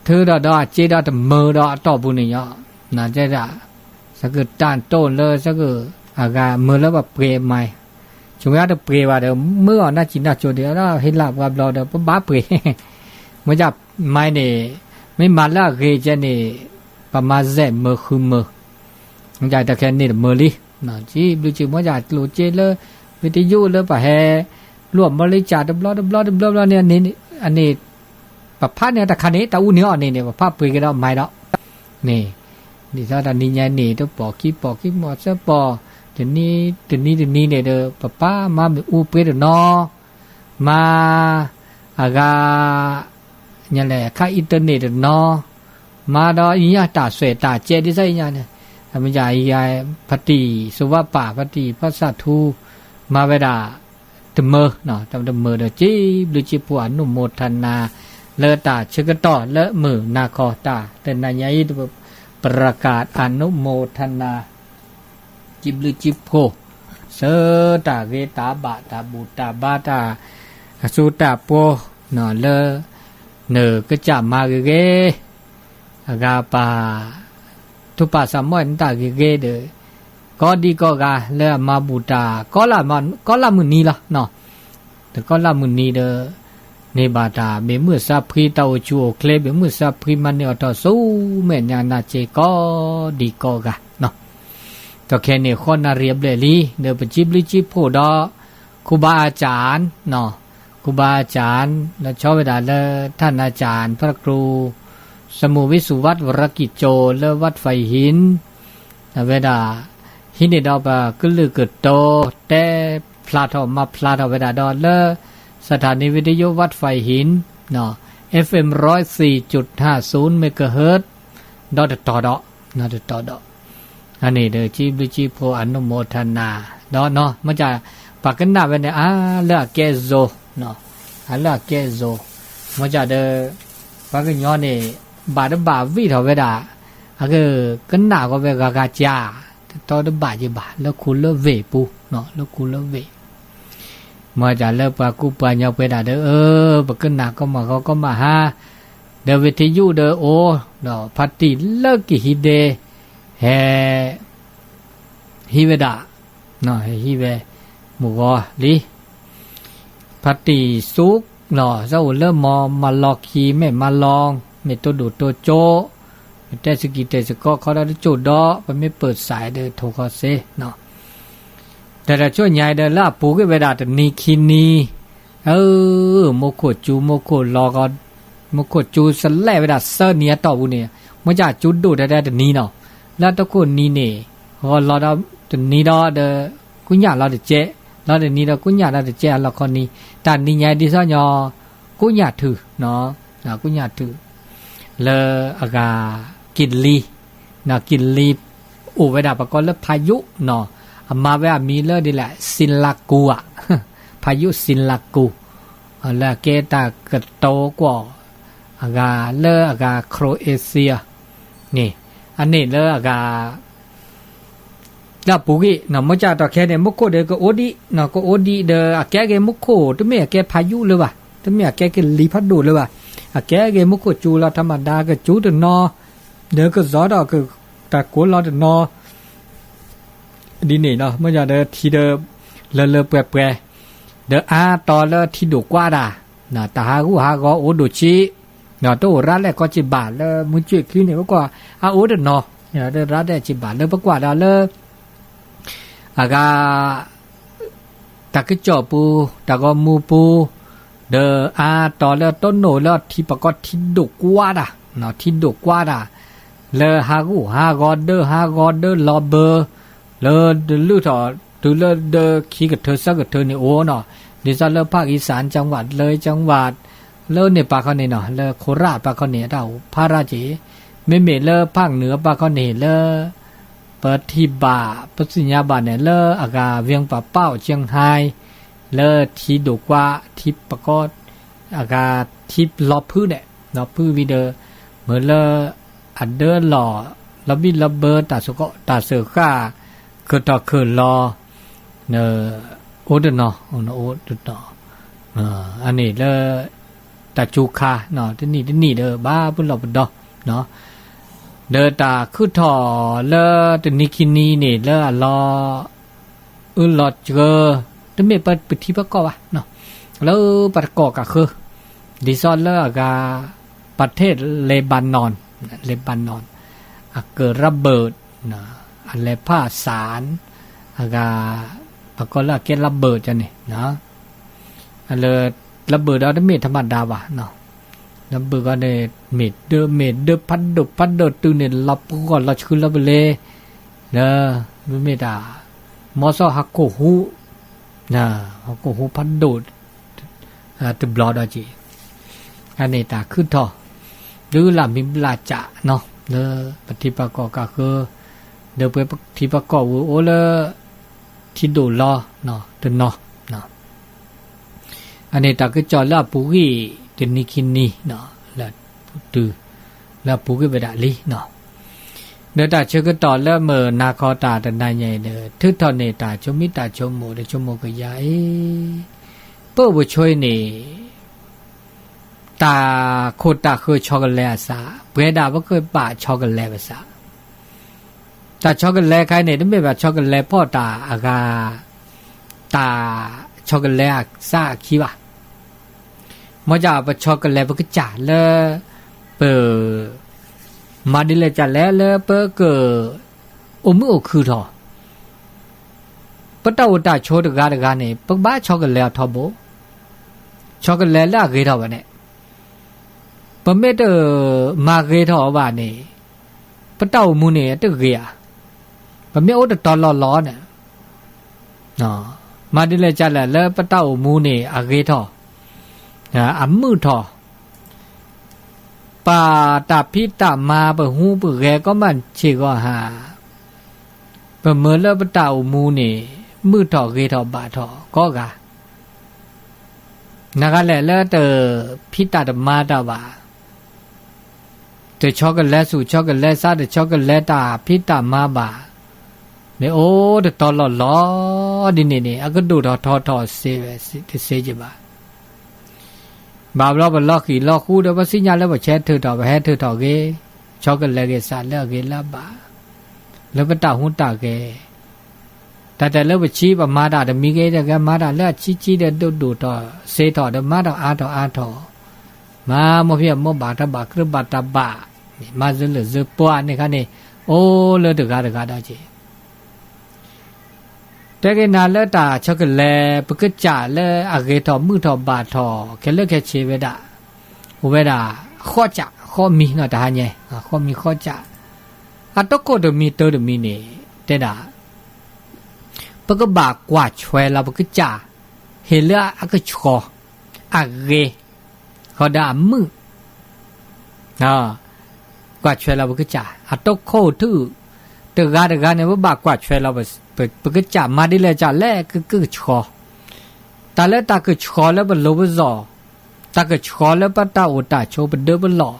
ထုးထီၣ်ဒီးအစ့ဒီးတမၢဒီးအတီၢ်ပူၤန့ၣ်ညီ, နတဲဒၣ်, စကတၢၢ်တိၢ်လၢစက, အဂၤမၢလၢပှၤပှ့ၤမၤ, ဆိမိၣ်တပှ့ၤဘၣ်ဒီး မုၢ်အီၤနၢ်စံးနၢ်စိၤဒီး ဟ့ၣ်လၢပှၤဘျီဒီး ပဘၣ်ပှ့ၤ, မ့ၢ်မၤန့ၣ်, မ့ၢ်မၤလၢအဂ့ၤကဲန့ၣ်, ပမၤစဲးမၢဃုမၢ မ့ၢ်တၢ်ခဲန့ၣ်တမၢလံ, စံးဘျုးစံးဖှိၣ် မ့ၢ်တၢ်ကျိၣ်စ့လၢ, ဝံၤတယိၣ်လၢပှၤဟဲ, လူၤအမီလံကၠးတဘျီတဘျီတဘျီဘျီန့ၣ်, အန့ၣ်, ပဖးန့ၣ်တခါန့ၣ် တၢ်အူန့ၢ်အီၤန့ၣ်န့ၣ် ပဖးပှ့ၤက့ၤဒီးမၤဒီး, န့ၣ်, ဒ်သိးတနံၤညါန့ၣ် တပိာ်ခံပိာ်ခံမိၢ်သၢပိာ်, တနံၤတနံၤန့ၣ်ဒီး ပပာ်မၤမ့ၣ်အူပှ့ၤတနီၤ, မၤ, အဂၤ ညါလဲၣ် ခါအံၤတန့ၢ်တနီၤ, မၤဒီးအံၤညါတၢ်စွဲးတၢ်ကဲဒ်သိးအံၤညါန့ၣ်, အမ့ၢ်ယၤအံၤ ဖါတံၢ် စဝါပၢ် ဖါတံၢ် ဖါစၢ်ထူ, မၤဝဲဒၣ်, တမၢ, တမၢဒီးစံးဘျုးစံးဖှိၣ် အနုမော်တနာ, လၢတၢ်ဆၢကတီၢ်လၢမုၢ်နၤခီတၢ်တနၤညါအံၤ ပရကၢၣ် အနုမော်တနာ စံးဘျုးစံးဖှိၣ်, ဆၢတၢ်ဂ့ၤတၢ်ဘၣ်တၢ်ဘူၣ်တၢ်ဘါတၢ်, အစိတၢ်ပှီၤ, လၢ, နကစၢ်မၤဂ့ၤဂ့ၤ, အဂၤပၢ်, ထူပၢ်စၢ်မီၢ်နတၢ်ဂ့ၤဂ့ၤဒီး, ကိးဒံကိးဂၤလၢအမၤဘူၣ်တၢ်, ကိးလၢမုၢ်နံၤလီၤ, တကိးလၢမုၢ်နံၤဒီး, န့ၢ်ဘၣ်တၢ်ဘၣ်မုၢ်စၢဖှံတၢ်အိၣ်ဆူၣ်အိၣ်ချ့ ဘၣ်မုၢ်စၢဖှံမၤန့ၢ်အီၣ်ထီၣ်ဆူမဲာ်ညါနၢ်စ့ကိးဒံကိးဂၤ, ဒီးခဲန့ၣ်ဃီနၣ်ရံၣ်အဘျဲၣ်လံ ဒီးပစံးဘျုးစံးဖှိၣ်ဒီး, ခူဘါအကၠၣ်, ခူဘါအကၠၣ်, လၢဆီဝဲဒၣ်လၢ ထၣ်နါကၠၣ် พระครู สมุทรวิสุวัฒน์ วรกิจโจ လၢ วัดไผ่หิน, အဝဲဒၣ်, ဟံးန့ၢ်ဒီးပကလုာ်ကတိၤ တဲဖျါထီၣ်မၤဖျါထီၣ်ဝဲဒၣ်ဒီးလၢ, สถานีวิทยุวัดไผ่หิน, FM ร้อยสี่จุดห้าศูนย์ เมกะเฮิรตซ์, ဒီးတတီၤဒီး, တတီၤဒီး အန့ၣ်ဒီးစံးဘျုးစံးဖှိၣ် အနုမော်တနာ, ဒီးနီၤ မ့ၢ်ကၢ်, ပှၤကနၣ်ဝဲန့ၣ် အါလၢအကဲအစိၤ, အါလၢအကဲအစိၤ, မ့ၢ်ကၢ်ဒီး, ပှၤကညီန့ၣ်, ဘၣ်တဘၣ်ဝံၣ်ထီၣ်ဝဲဒၣ်, အကကနၣ်ဃီဝဲဂၤဂၤကၢ်, တတီတဘၣ်က့ၤဘၣ် လၢခူလၢဝ့ၢ်ပူၤ, လၢခူလၢဝ့ၢ် မ့ၢ်ကၢ်လၢပှၤကူပှၤညီပှဲၤဒၣ်ဒီး အၢ ပကနၣ်ကီမးဂီၤကီမးဟါ, ဒီးဝ့ၢ်ထံယူၣ်ဒီးအိၣ်, ဒီးဖါတံၢ်လၢကဟံးဒ့, ဟဲ, ဟံးဝဲဒၣ်, ဟဲဟံးဝဲ, မုၢ်ဂီၤလံ ဖါတံၢ်စူးလီၤ စၢအိၣ်လၢမီၢ်မၤလီၤခံ မ့ၢ်မၤလီၤ မ့ၢ်တိၢ်ဒိၣ်တိၢ်ကၠိ, မ့ၢ်တဲစကံးတဲာ်စကီခီဒီးတကၠိၣ်ဒီး ပမ့ၢ်ပၢၢ်စးဒီးထိၣ်ဃီစ့, တၢ်တၢ်ဆိညါဒီးလၢအပူၤကွံာ်ဝဲဒၣ်တနံၤခံနံၤ, အၢ, မူခိၣ်စူၤ မူခိၣ်လီၤ, မူခိၣ်စူၤစလဲၣ်ဝဲဒၣ်သၢနံၤအတီၢ်ပူၤန့ၣ်, မ့ၢ်ကၢ်စူၤဒိၣ်တဲတဲတနံၤနီၤ, လၢတခိၣ်နံၤန့ၣ်, ဂီၤလီၤဒီးတနံၤဒီးဒီး, ကူညၣ်လီၤတကဲး, လီၤတနံၤဒီးကူညၣ်လီၤတကဲးအလီၢ်ခီနံၤ, တၢ်နံၤညါဒ်သိးညီ, ကူညၣ်ထုး, ကူညၣ်ထုး, လၢအဂၤ, ကံၣ်လံ, ကံၣ်လံ, အိၣ်ဝဲဒၣ်ပကိးလၢဖးယိၣ်နီၤ, အမၤဝဲအမံၤလၢဒ်လဲၣ် စံလါကူဧါ, ဖးယိၣ်စံလါကူ, လၢအကဲတၢ်ကတိၤကွီၢ်, အဂၤလၢအဂၤ Croatia န့ၣ်, အန့ၣ်လၢအဂၤ လၢအပူၤကွံာ်နီၤ မ့ၢ်ကၢ်တီၢ်ခဲန့ၣ် မူခိၣ်ဒီးကအိၣ်ဒံး, ကအိၣ်ဒံးဒီးအကဲက့ၤမူခိၣ် တမ့ၢ်အကဲဖးယိၣ်လၢၤဘၣ်, တမ့ၢ်အကဲကလံၤဖးဒိၣ်လၢၤဘၣ်, အကဲက့ၤမူခိၣ်စူၤလီၤ ထးမဒါကစူၤတနီၤ, ဒီးကစီဒီး တၢ်ကိးလီၤတနီၤ ဒ်န့ၣ်နီၤ မ့ၢ်ကၢ်ဒီးထံဒီး လၢလၢပှဲၤပှဲၤ, ဒီးအါတီၤလၢထံဒိၣ်ကွၢ်တၢ်, တၢ်ဟးဂူာ်ဟးဂီၤအိၣ်ဒိၣ်ဆံး, တအိၣ်ရၤလဲၣ်ကီးစံးဘၣ်လၢမုၢ်ကွ့ၢ်ခံန့ၣ် ပကွၢ်အအိၣ်တနီၤ, တရၤလဲၣ်စံးဘၣ်လၢပကွၢ်ဒီးလၢ အဂၤ တၢ်ကစီၣ်ပူၤ တၢ်ဂီၤမူပူၤ, ဒီးအါတီၤလၢတိၢ်နီၣ်လၢထံပကီၢ်ထံဒိၣ်ကွၢ်တၢ်, ထံဒိၣ်ကွၢ်တၢ်, လၢဟးဂူာ်ဟးဂီၤဒၢဟးဂီၤဒၢလီၤဘၢ, လၢဒုးလုၢ်ထီၣ်တုၤလၢဒၢခံကထၢသၢကထၢန့ၣ်အိၣ်နီၤ, ဒ်သိးလၢဖၣ်အံစၣ် ကၠၣ်ဝး လၢကၠၣ်ဝး လၢန့ၣ်ပာ်ခီန့ၣ်နီၤ လၢခိရၣ်ပာ်ခီန့ၣ် တၢ်အိၣ်ဖးရၣ်က့ၤ, မ့မ့ၢ်လၢဖၣ်နုာ်ပာ်ခီန့ၣ်လၢ ပထံၣ်ဘၣ် ပသ့ၣ်ညါဘၣ်န့ၣ် လၢအဂၤ ဝ့ၢ်ပၢ်ပၢ်အိၣ် ကၠ့ၣ်ဟဲ, လၢထံဒိၣ်ကွၢ် ထံပကီၢ် အဂၤထံလီၤဖုန့ၣ် လီၤဖုဝံၤဒီး မ့ၢ်လၢအဒၢလီၤ လီၤဘံၣ်လီၤဘၢ တၢ်စၢဃာ် တၢ်စၢဃာ် ခုၣ်ထီၣ်ခုၣ်လီၤ အိၣ်တနီၤ အိၣ်တနီၤ အန့ၣ်လၢ တၢ်စူၤခါ တနံၣ်တနံၣ်ဒီး ဘၣ်ပလီၢ်ပဒီ, ဒီးတၢ်ခုၣ်ထီၣ်လၢတနံၤခံနံၤန့ၣ် လၢအလီၤ အၢလီၤစှၢၤ, တမ့ၢ်ပထံပကီၢ်ဘၣ်, လၢပတကီၢ်ကးဃၢ, ဒ်သိးလၢအဂၤ ပထ့ၣ် Lebanon, Lebanon အကရၢၢ်ဘၢၣ်, အလဲၤဖးစၣ်, အဂၤ ပကိးလၢအကဲလၢဘၢၣ်န့ၣ် လၢ လၢဘၢၣ်ဒီးတမ့ၢ်ထမဒါဘၣ်, လၢဘၢၣ်ဂီၢ်န့ၣ် မ့ၢ်ဒၢ မ့ၢ်ဒၢဖးဒိၣ်ဖးဒိၣ်တုၤန့ၣ် လီၤပဂီၢ်လီၤဆှုလီၤပလဲၤ, လၢ မ့မ့ၢ်တၢ် မီစီၣ်ဟးကိၢ်ဟူး, ဟးကိၢ်ဟူးဖးဒိၣ် တဘျီဒီးက့ၤ, အန့ၣ်တၢ်ခုၣ်ထီၣ် ဒုးလၢမံၤဘျၣ်ကးနီၤ လၢပထံပကီၢ်ကးဃၢ, ဒီးပထံပကီၢ်ဝဲအိၣ်လၢ ထံဒိၣ်လီၤတနီၤ, အန့ၣ်တၢ်ကစီၣ်လၢအပူၤကွံာ်တနံၤခံနံၤ, လၢပူၤကွံာ်ဝဲဒၣ်လံနီၤ, ဒီးတၢ်ဆၢကတီၢ်လၢမုၢ်နၤခီတၢ်တနၤညါအံၤဒီး ထုးထီၣ်န့ၢ်တၢ်ဆိမိၣ်တၢ်ဆိကမိၣ် တဆိကမိၣ်ကယၤအံၤ, ပၢၢ်ပဆိအံၤန့ၣ် တၢ်ခိၣ်တၢ်ဃၢၤဆီကလဲအစး, ပှဲၤဒၣ်ပကဘၣ်ဆီကလဲပစး, တၢ်ဆီကလဲခါအံၤန့ၣ် တမ့ၢ်ဘၣ်ဆီကလဲဖီၣ်တၢ်အဂၤ, တၢ်ဆီကလဲအစးအခံဘၣ်. မ့ၢ်ဒ်ပဆီကလဲပကစၢ်လၢ ပ မၤဒ်လဲၣ်ကလဲၣ်လၢပက အိၣ်မုာ်အိၣ်ခုၣ်ထီၣ်, ပတၢ်အိၣ်တၢ်ဆိးတဂၤတဂၤန့ၣ် ပကဘၣ်ဆီကလဲအီၤထီဘိ, ဆီကလဲလၢအဂ့ၤထီၣ်ဘၣ်န့ၣ်, ပမ့ၢ်တမၤဂ့ၤထီၣ်အီၤဘၣ်န့ၣ် ပတၢ်အိၣ်မူန့ၣ်တဂ့ၤဧါ, ပမ့ၢ်အိၣ်တတီလီၢ်လီၢ်န့ၣ် မၤဒ်လဲၣ်ကလဲၣ်လၢပတၢ်အိၣ်မူန့ၣ် အဂ့ၤထီၣ်, အမုာ်ထီၣ်, ပတၢ်ဖံးတၢ်မၤ ပဟူပဂဲၤကီမၣ်ဆ့ၣ်ဂီၤဟါ, ပမၢလၢပတၢ်အိၣ်မူန့ၣ် မုာ်ထီၣ်ဂ့ၤထီၣ်ဘၣ်ထီၣ်ကိးဂၤ, နဂၤလဲၣ်လၢတဖံးတၢ်တမၤတၢ်ဘၣ် တဆီကလဲဆူၣ်ဆီကလဲဆါ တဆီကလဲတၢ်ဖံးတၢ်မၤဘၣ်, မ့ၢ်အိၣ်တတီလီၢ်လီၢ်ဒ်န့ၣ်န့ၣ် အကဒိၣ်ထီၣ်ထီထီၣ်စ့ဝဲတစ့ကဘၣ်. ဘၣ်ဘျီပလီၤဃံၤလီၤဃူဒီး ပသ့ၣ်ညါလၢပဆဲးထုးထီၣ် ပဟဲထုးထီၣ်ဂ့ၤ, ဆီကလဲဂ့ၤစးလၢအဂ့ၤလၢအဘၣ်, လၢပတၢ်ဟူးတၢ်ဂဲၤ တၢ်တဲလၢပဆံး ပမၤတၢ်တမံၤဂ့ၤ တဂၤမၤတၢ်လၢအဆံးဆံးဒီး ဒိၣ်ဒိၣ်ထီၣ်စ့ထီၣ်ဒီး မၤထီၣ်အါထီၣ်အါထီၣ်, မၤမိၢ်ဖံးအမိၢ်ဘၣ်တၢ်ဘၣ် ကြၢးဘၣ်တၢ်ဘၣ်, မၤစၢၤလၢာ်စၢၤပှၢ်န့ၣ်ခါန့ၣ် အိၣ်လၢတဂၤတဂၤဒီးက့ၤ တဲက့ၤနၤလၢတၢ်ဆီကလဲ ပကစၢ်လၢအဂ့ၤထီၣ်မုာ်ထီၣ်ဘၣ်ထီၣ် ခဲလၢာ်ခဲဆ့ဝဲဒၣ်, အိၣ်ဝဲဒၣ် ဃီးစး ဃီးမံၤနီၤ တဟါညါ, ဃီးမံၤဃီးစး, အတခိၣ်တမံၤတၢတမံၤန့ၣ် တဲဒၣ် ပကဘၣ်ကွၢ်ဆွဲလီၤပကစၢ် ဟ့ၣ်လၢအကဆှီ, အဂ့ၤ, ဃီဒီးအမုာ် ကွၢ်ဆွဲလီၤပကစၢ် အတခိၣ်ထူၣ်, တဂၤတဂၤန့ၣ် ပဘၣ်ကွၢ်ဆွဲလီၤ ပကစၢ်မၤဒ်လဲၣ်ကလဲၣ် ကကဆှီ, တၢ်လၢတၢ်ကဆှီလၢပလိၤပစီၤ, တၢ်ကဆှီလၢပတၢ်အိၣ်တၢ်ဆိး ပဒၢပလီၢ်,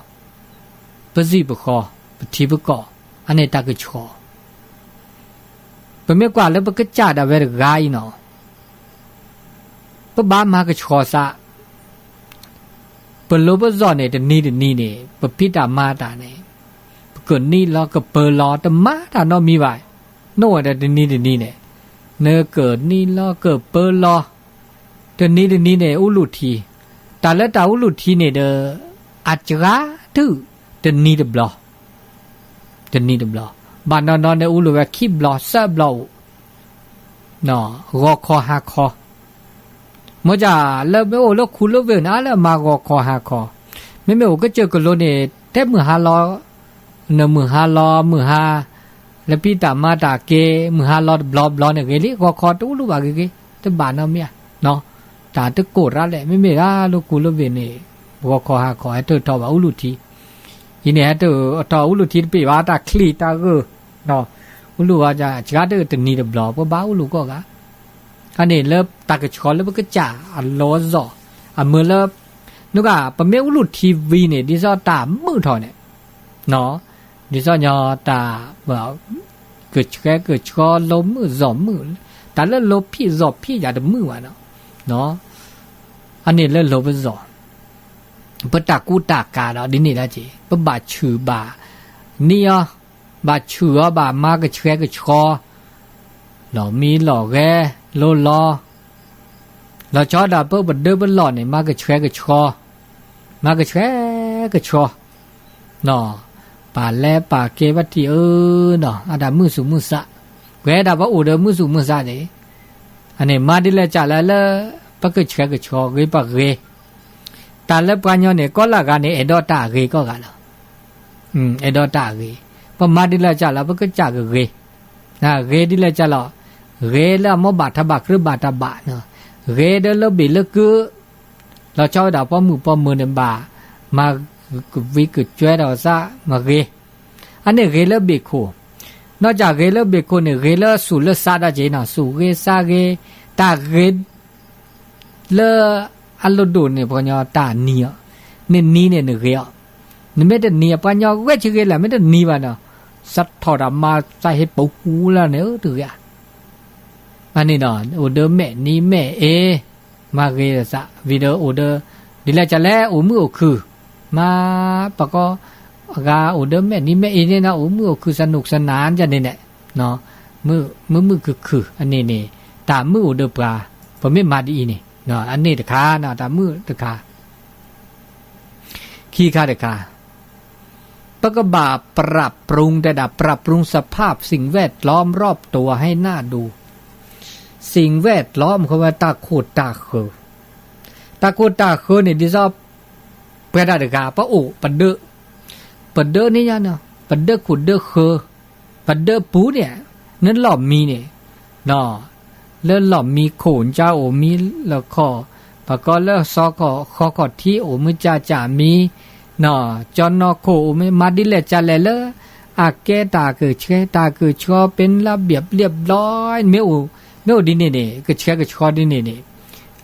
ပစံၣ်ပဃီ, ပထံပကီၢ်, အန့ၣ်တၢ်ကဆှီ ပမ့ၢ်ကွၢ်လၢပကစၢ်ဒၣ်ဝဲတဂၤအံၤနီၤ, ပဘၣ်မၤကဆှီစး, ပလိၤပစီၤန့ၣ် တနံၤတနံၤန့ၣ် ပဖံးတၢ်မၤတၢ်န့ၣ်, ပကနံၣ်လီၤကပၢလီၤ တမၤတၢ်နီတမံၤဘၣ်, နအိၣ်ဒီးတနံၤတနံၤန့ၣ်, နကနံၣ်လီၤကပၢလီၤ, တနံၤတနံၤန့ၣ် အူလူၢ်ထံ, တၢ်လၢတၢ်အူလူၢ်ထံန့ၣ်ဒီး အစှၤထုး တနံၤတဘျီ တနံၤတဘျီ, ဘၣ်နီၢ်နီၢ်န့ၣ် အူလူၢ်ဝဲခံဘျီသၢဘျီအိၣ်, ဂီၤခီဟါခီ, မ့ၢ်ဒ်လၢမ့ၢ်အိၣ်လၢခူလၢဝ့ၢ်န့ၣ် အါလၢအမၤဂီၤခီဟါခီ, မ့မ့ၢ်အိၣ်ကစၢၢ်ကလိန့ၣ် ထဲမုၢ်ဟါလီၤ, နမုၢ်ဟါလီၤ မုၢ်ဟါ လၢဖံးတၢ်မၤတၢ်က့ၤ မုၢ်ဟါလီၤတဘျီဘျီန့ၣ်ဂ့ၤလံ ဂီၤခီတအူလူၢ်ဘၣ်ဂ့ၤဂ့ၤ တဘၣ်နီတမံၤဧါ, တၢ်တကိၢ်ရၣ်လဲၣ် မ့မ့ၢ်ဒၣ်လၢခူလၢဝ့ၢ်န့ၣ် ဂီၤခီဟါခီ ဟဲထုးထီၣ်ဘၣ်အူလူၢ်ထံ, အံၤန့ၣ် ဟဲထုးထီၣ်အူလူၢ်ထံတပ့ၢ်ဘၣ် တၢ်ချံၣ်တၢ်ဂၢၢ်, အူလူၢ်ဝဲစှၤထုးတနံၤတဘျီ ပဘၣ်အူလူၢ်ကိးဂၤ, အန့ၣ်လၢတၢ်ကဆှီလၢပကစၢ်အလီၤအစီၤ, အမုာ်လၢ, နက ပမ့ၢ်အူလူၢ်ထံဝံၤန့ၣ် ဒ်သိးတၢ်မုာ်ထီၣ်န့ၣ် ဒ်သိးညီတၢ် ကဆှဲကဆှီလိၤမုာ်စီၤမုာ်, တၢ်လၢလိၤဖံးစီၤဖံးယၤတမုာ်ဘၣ်နီၤ, အန့ၣ်လၢလိၤပစီၤ, ပတၢ်ကူတၢ်ကၤဒီးဒ်န့ၣ်လၢက့ၤ ပဘၣ်ဆူၣ်ဘၣ်နံၣ်အီၤ, ဘၣ်ဆူၣ်အီၤ ဘၣ်မၤကဆှဲကဆှီ, လီၢ်မံလီၢ်ဂဲၤ လိလီၤ, လီၤဆီဒၣ်ပပဒၢပလီၢ်န့ၣ် မၤကဆှဲကဆှီ, မၤကဆှဲကဆှီ ပာ်လဲၤပာ်ကဲဘၣ်ထံၣ်အၢနီၤ အတၢ်မုာ်သူၣ်မုာ်သး, ပှဲၤဒၣ်ပအိၣ်ဒီးမုာ်သူၣ်မုာ်သးန့ၣ်, အန့ၣ်မၤဒ်လဲၣ်ကလဲၣ်လၢ ပကဆှဲကဆှီဂ့ၤပဂ့ၤ, တၢ်လၢပှၤကညီန့ၣ် ကီလၢဂၤန့ၣ် အဲၣ်ဒိးတၢ်အဂ့ၤကိးဂၤလီၤ. အဲၣ်ဒိးတၢ်အဂ့ၤ, ပမၤဒ်လဲၣ်ကလဲၣ် ပကစၢ်ကဂ့ၤ, ဂ့ၤဒ်လဲၣ်ကလဲၣ်, ဂ့ၤလၢအမိၢ်ဘၣ်တၢ်ဘၣ်ကြၢးဘၣ်တၢ်ဘၣ်, ဂ့ၤဒီးလၢဘ့ၣ်လၢကု လီၤဆီဝဲဒၣ်ပိာ်မုၣ်ပိာ်မုၣ်န့ၣ်ဘၣ်, မၤကဝံၤကကွဲဒီးသးမၤဂ့ၤ, အန့ၣ်ဂ့ၤလၢဘ့ၣ်ခိၣ်, နီၢ်ကၢ်ဂ့ၤလၢဘ့ၣ်ခိၣ်န့ၣ် ဂ့ၤလၢသူၣ်လၢသးဒီးက့ၤနီၤ သူၣ်ဂ့ၤသးဂ့ၤ, တၢ်ဂ့ၤ လၢအလိၣ်ဒိၣ်န့ၣ် ပှၤကညီတၢ်နံၤအီၤ, နနံၤန့ၣ်နဂ့ၤအီၤ, နမ့ၢ်တနံၤအပှၤကညီဂဲၤဆၢဂ့ၤလၢ မ့ၢ်တနံၤဘၣ်နီၤ, စးထီၣ်တၢ်မၤသးဟ့ပူၤဟူလၢန့ၣ် တဂ့ၤဧါ, အန့ၣ်ဒီး အိၣ်ဒီးမဲာ်နံၤမဲာ်အ့ မၤဂ့ၤသး video အိၣ်ဒီး ဒ်လဲၣ်ကလဲၣ် အိၣ်မုာ်အိၣ်ခုၣ်, မၤပကီ အဂၤအိၣ်ဒီးမဲာ်နံၤမဲာ်အ့န့ၣ်နီၤ အိၣ်မုာ်အိၣ်ခုၣ် စနူၣ်စနၢၣ်န့ၣ်, မုာ်မုာ်ခုၣ်ခုၣ် အန့ၣ်န့ၣ် တၢ်မုာ်အိၣ်ဒီးပှၤ, ပမ့ၢ်မၤဒ်အံၤန့ၣ်, အန့ၣ်တခါနီၤ တၢ်မုာ်တခါ ခံခါတခါ, ပကဘၣ် ปรับปรุง တဲဒၣ် ปรับปรุงสภาพสิ่งแวดล้อมรอบตัวให้น่าดู สิ่งแวดล้อม အဃိဝဲတၢ်ခိၣ်တၢ်ဃၢၤ, တၢ်ခိၣ်တၢ်ဃၢၤန့ၣ် ဒ်သိး ပှၤဒၣ်တဂၤ ပအိၣ်ပဒၢး, ပဒၢးန့ၣ်ညါနီၤ ပဒၢးခိၣ်ဒၢးဃၢၤ, ပဒၢးပူၤန့ၣ် နလီၢ်မံန့ၣ် လၢလီၢ်မံခိၣ်ကၠါအိၣ်မံလၢခီၣ်, ပကိးလၢသီခီၣ်ဃီခီၣ်ထံးအိၣ်မံကၠါကၠါမံ, ကၠီနီၢ်ခိၣ်အိၣ်မံ မၤဒ်လဲၣ်ကလဲၣ်လၢ အကဲတၢ်ကဆှဲတၢ်ကဆှီ ပ့ၤလၢဘၣ်ဘျဲၣ်ဘျီ, မ့ၢ်အိၣ်, မ့ၢ်အိၣ်ဒ်န့ၣ်န့ၣ် ကဆှဲကဆှီဒ်န့ၣ်န့ၣ်,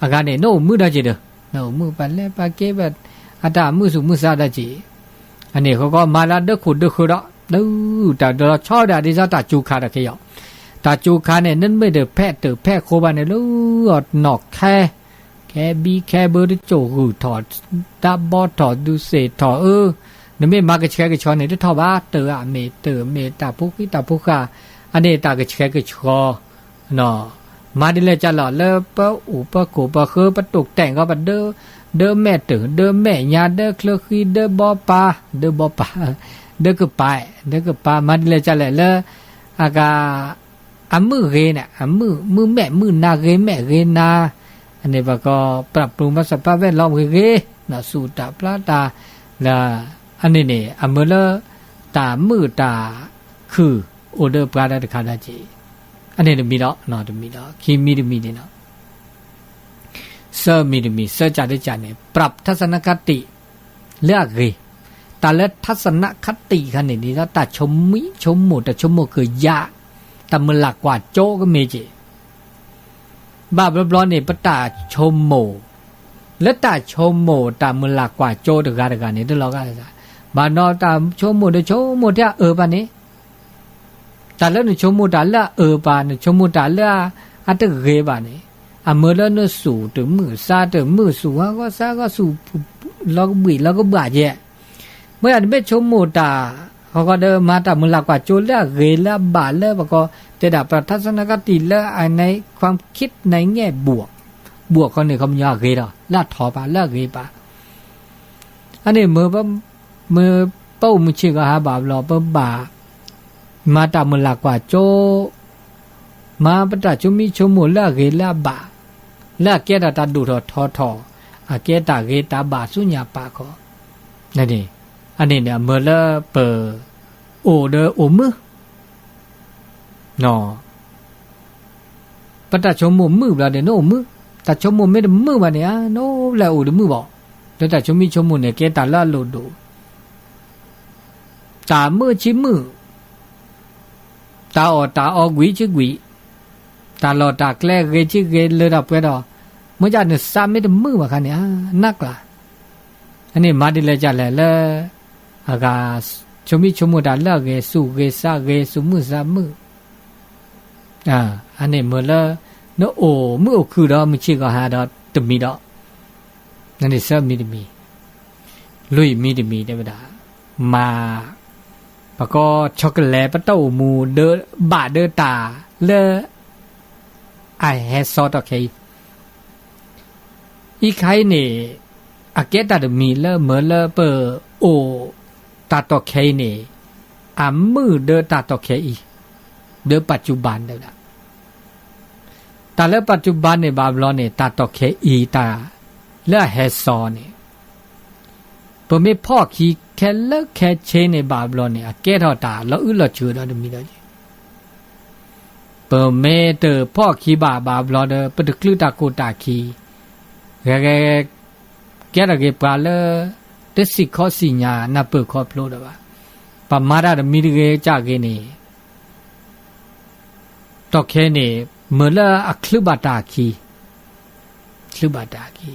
အဂၤန့ၣ် နအိၣ်မုာ်ဒီးက့ၤဒီး, နအိၣ်မုာ်ပာ်လဲၤပာ်က့ၤဘၣ်, အတၢ်မုာ်သူၣ်မုာ်သးဒီးက့ၤ, အန့ၣ်ဃီကီမၤလၢဒၢးခိၣ်ဒၢးဃၢၤဒီး တၢ်ဒီးဆီဒၣ်ဒ်သိးတၢ်စူၤခါဒီးခဲအံၤ, တၢ်စူၤခါန့ၣ် နမ့ၢ်တဖဲးတၢၢ်ဖဲးဃိဘၣ်န့ၣ် လၢအနီၢ်ခဲ ခဲဘံခဲဘၢတစိၢ်ဂုာ်ထီၣ်, တၢ်ဘီထီၣ်ဒုးသ့ၣ်ထီၣ်အၢ, နမ့ၢ်မၤကဆှဲကဆှီန့ၣ် တထီၣ်ဘၣ် တၢၢ်အမ့ၢ်တၢၢ်မ့ၢ်တၢ်ဖိဃံတၢ်ဖိဃာ်, အန့ၣ်တၢ်ကဆှဲကဆှီ မၤဒ်လဲၣ်ကလဲၣ်လၢပအိၣ်ပခိၣ်ပဃၢၤ ပတိာ်တဲာ်ကီးပဒၢး, ဒၢးမဲာ်တၢၢ် ဒၢးမဲာ်ညါ ဒၢးချၢဃံ ဒၢးဘီပၤ, ဒၢးဘီပၤ, ဒၢးကပၤ, ဒၢးကပၤ မၤဒ်လဲၣ်ကလဲၣ်လၢ အဂၤ အမုာ်ဂ့ၤန့ၣ် အမုာ် မုာ်မဲာ်မုာ်နါ ဂ့ၤမဲာ်ဂ့ၤနါ, အန့ၣ်ပှၤကီ ปรับปรุง ဘၣ်စၢၤပာ်ဝဲလီၤဂ့ၤဂ့ၤ, သူၣ်တၢ်ပျါတၢ်, လၢ အန့ၣ်န့ၣ် အမုာ်လၢ တၢ်မုာ်တၢ်ခုၣ် အိၣ်ဒီးပှၤဒီးတခါဒီးက့ၤ, အန့ၣ်တမံၤဒီး တမံၤဒီး ခံမံၤတမံၤန့ၣ်လီၤ. သၢမံၤတမံၤ သၢကၢ်တကၢ်န့ၣ် ปรับทัศนคติ လၢအဂ့ၤ, တၢ်လၢ ทัศนคติ ခါန့ၣ် ဒ်သိးတၢ်ဆိကမိၣ် တၢ်ဆိကမိၣ်ကယၢ်, တၢ်မုၢ်လၢ်ကွၢ်စိကမ့ၢ်က့ၤ ဘၣ်ဘျီဘျီန့ၣ် ပတၢ်ဆိကမိၣ်, လၢတၢ်ဆိကမိၣ်တၢ်မုၢ်လၢ်ကွၢ်စိတဂၤတဂၤန့ၣ် တလီၤဂာ်လၢၤ, ဘၣ်နီၢ်တၢ်ဆိကမိၣ်ဒီးဆိကမိၣ်ထဲအအၢဘၣ်န့ၣ်, တၢ်လၢနဆိကမိၣ်တၢ်လၢအအၢဘၣ် နဆိကမိၣ်တၢ်လၢအတဂ့ၤဘၣ်န့ၣ်, အမုာ်လၢနသူၣ်တမုာ်သးတမုာ် သူၣ်ဟးဂီၤသးဟးဂီၤ သူၣ်လီၤကဘှံးလီၤကဘှၣ်ကဲ, မ့ၢ်ဒၣ်နမ့ၢ်ဆိကမိၣ်တၢ် ဃီဃီဒီးမၤတၢ်မုၢ်လၢ်ကွၢ်စိလၢအဂ့ၤလၢအဘၣ်လၢပကီ တဲဒၣ် ปรับทัศนคติ လၢအ ในความคิดในแง่บวก, ဘှီၣ်ခီန့ၣ် ခီပညီအဂ့ၤဒီး လၢအထီၣ်ပာ် လၢအဂ့ၤပာ်, အန့ၣ်မ့ၢ် မ့ၢ်ပအိၣ်မုာ်ဆ့ၣ်ကီးဟးဘၣ်ဘျီ ပဘၣ် မၤတၢ်မုၢ်လၢ်ကွၢ်စိ, မၤပတၢ်ဆိမံဆိကမိၣ်လၢအဂ့ၤလၢအဘၣ်, လၢအကဲတၢ်တၢ်ဒိၣ်ထီၣ်ထီထီၣ်, အကဲတၢ်ဂ့ၤတၢ်ဘၣ်ဆူညါပာ်ခီ, အန့ၣ်န့ၣ် အမုာ်လၢပ အိၣ်ဒီးအိၣ်မုာ် ပတၢ်ဆိကမိၣ်မုာ်ဘျီဒီး နအိၣ်မုာ်, တၢ်ဆိကမိၣ်မ့ၢ်တမုာ်ဘၣ်န့ၣ် နအိၣ်လၢအိၣ်တမုာ်ဘၣ်, လၢတၢ်ဆိမံဆိကမိၣ်န့ၣ် ကဲတၢ်လၢအလိၣ်ဒိၣ်, တၢ်မုာ်ဆံမုာ်, တၢ်အီၣ်တၢ်အီကွံာ်ဆံကွံာ်, တၢ်လီၢ်တၢ်ကျဲဂ့ၤဆံဂ့ၤလၢတၢ်ပှဲၤဒီး, မ့ၢ်ဒၣ်နသးမ့ၢ်တမုာ်ဘၣ်ခါန့ၣ် နးကျါ, အန့ၣ်မၤဒ်လဲၣ်ကလဲၣ်လၢ အဂၤ ဆိမံဆိကမိၣ်တၢ်လၢအဂ့ၤ သူၣ်ဂ့ၤသးဂ့ၤ သူၣ်မုာ်သးမုာ်, အန့ၣ်မုာ်လၢ နအိၣ်မုာ်အိၣ်ခုၣ်ဒီးမုၢ်ဆ့ၣ်ကီးဟးဒီးတမံၤဒီး, အန့ၣ်သၢမံၤတမံၤ, လွံၢ်မံတမံၤတဲဝဲဒၣ်, မၤ, ပကိးဆီကလဲပတၢ်အိၣ်မူ ဘၣ်ဒၢတၢ်လၢ အဟဲစီတီခဲအံၤ, အံၤခါအံၤန့ၣ် အကဲတၢ်တမံၤလၢမ့ၢ်လၢပအိၣ်တၢ်တီၢ်ခဲအံၤန့ၣ် အမုာ်ဒၢတၢ်တီၢ်ခဲအံၤ, ဒၢပၣ်စူၣ်ဘၣ်ဒၣ် တၢ်လၢပၣ်စူၣ်ဘၣ်န့ၣ်ဘၣ်ဘျီန့ၣ် တၢ်တီၢ်ခဲအံၤတၢ်လၢအဟဲစီန့ၣ် ပမ့ၢ်ဖီၣ်ခံခဲလၢာ်ခဲဆ့န့ၣ်ဘၣ်ဘျီန့ၣ် အကဲထီၣ်တၢ်လီၤအုၣ်လီၤစၢၤဒီးတမံၤဒီးက့ၤ, ပမ့ၢ်တဖီၣ်ခံဘၣ်ဘၣ်ဘျီဒီး ပတချုးတၢ်ကိၢ်တၢ်ခံ, ဂဲၤဂဲၤ ကဲထီၣ်က့ၤပှၤလၢ တစံၣ်ခီစံၣ်ညါနၢ်ပၢၢ်ခီဖျိဒီးဘၣ်, ပမၤတၢ်တမံၤတဂ့ၤကၢ်ဂ့ၤန့ၣ် တီၢ်ခဲန့ၣ် မ့ၢ်လၢအချုးဘၣ်တၢ်ခံ, ချုးဘၣ်တၢ်ခံ,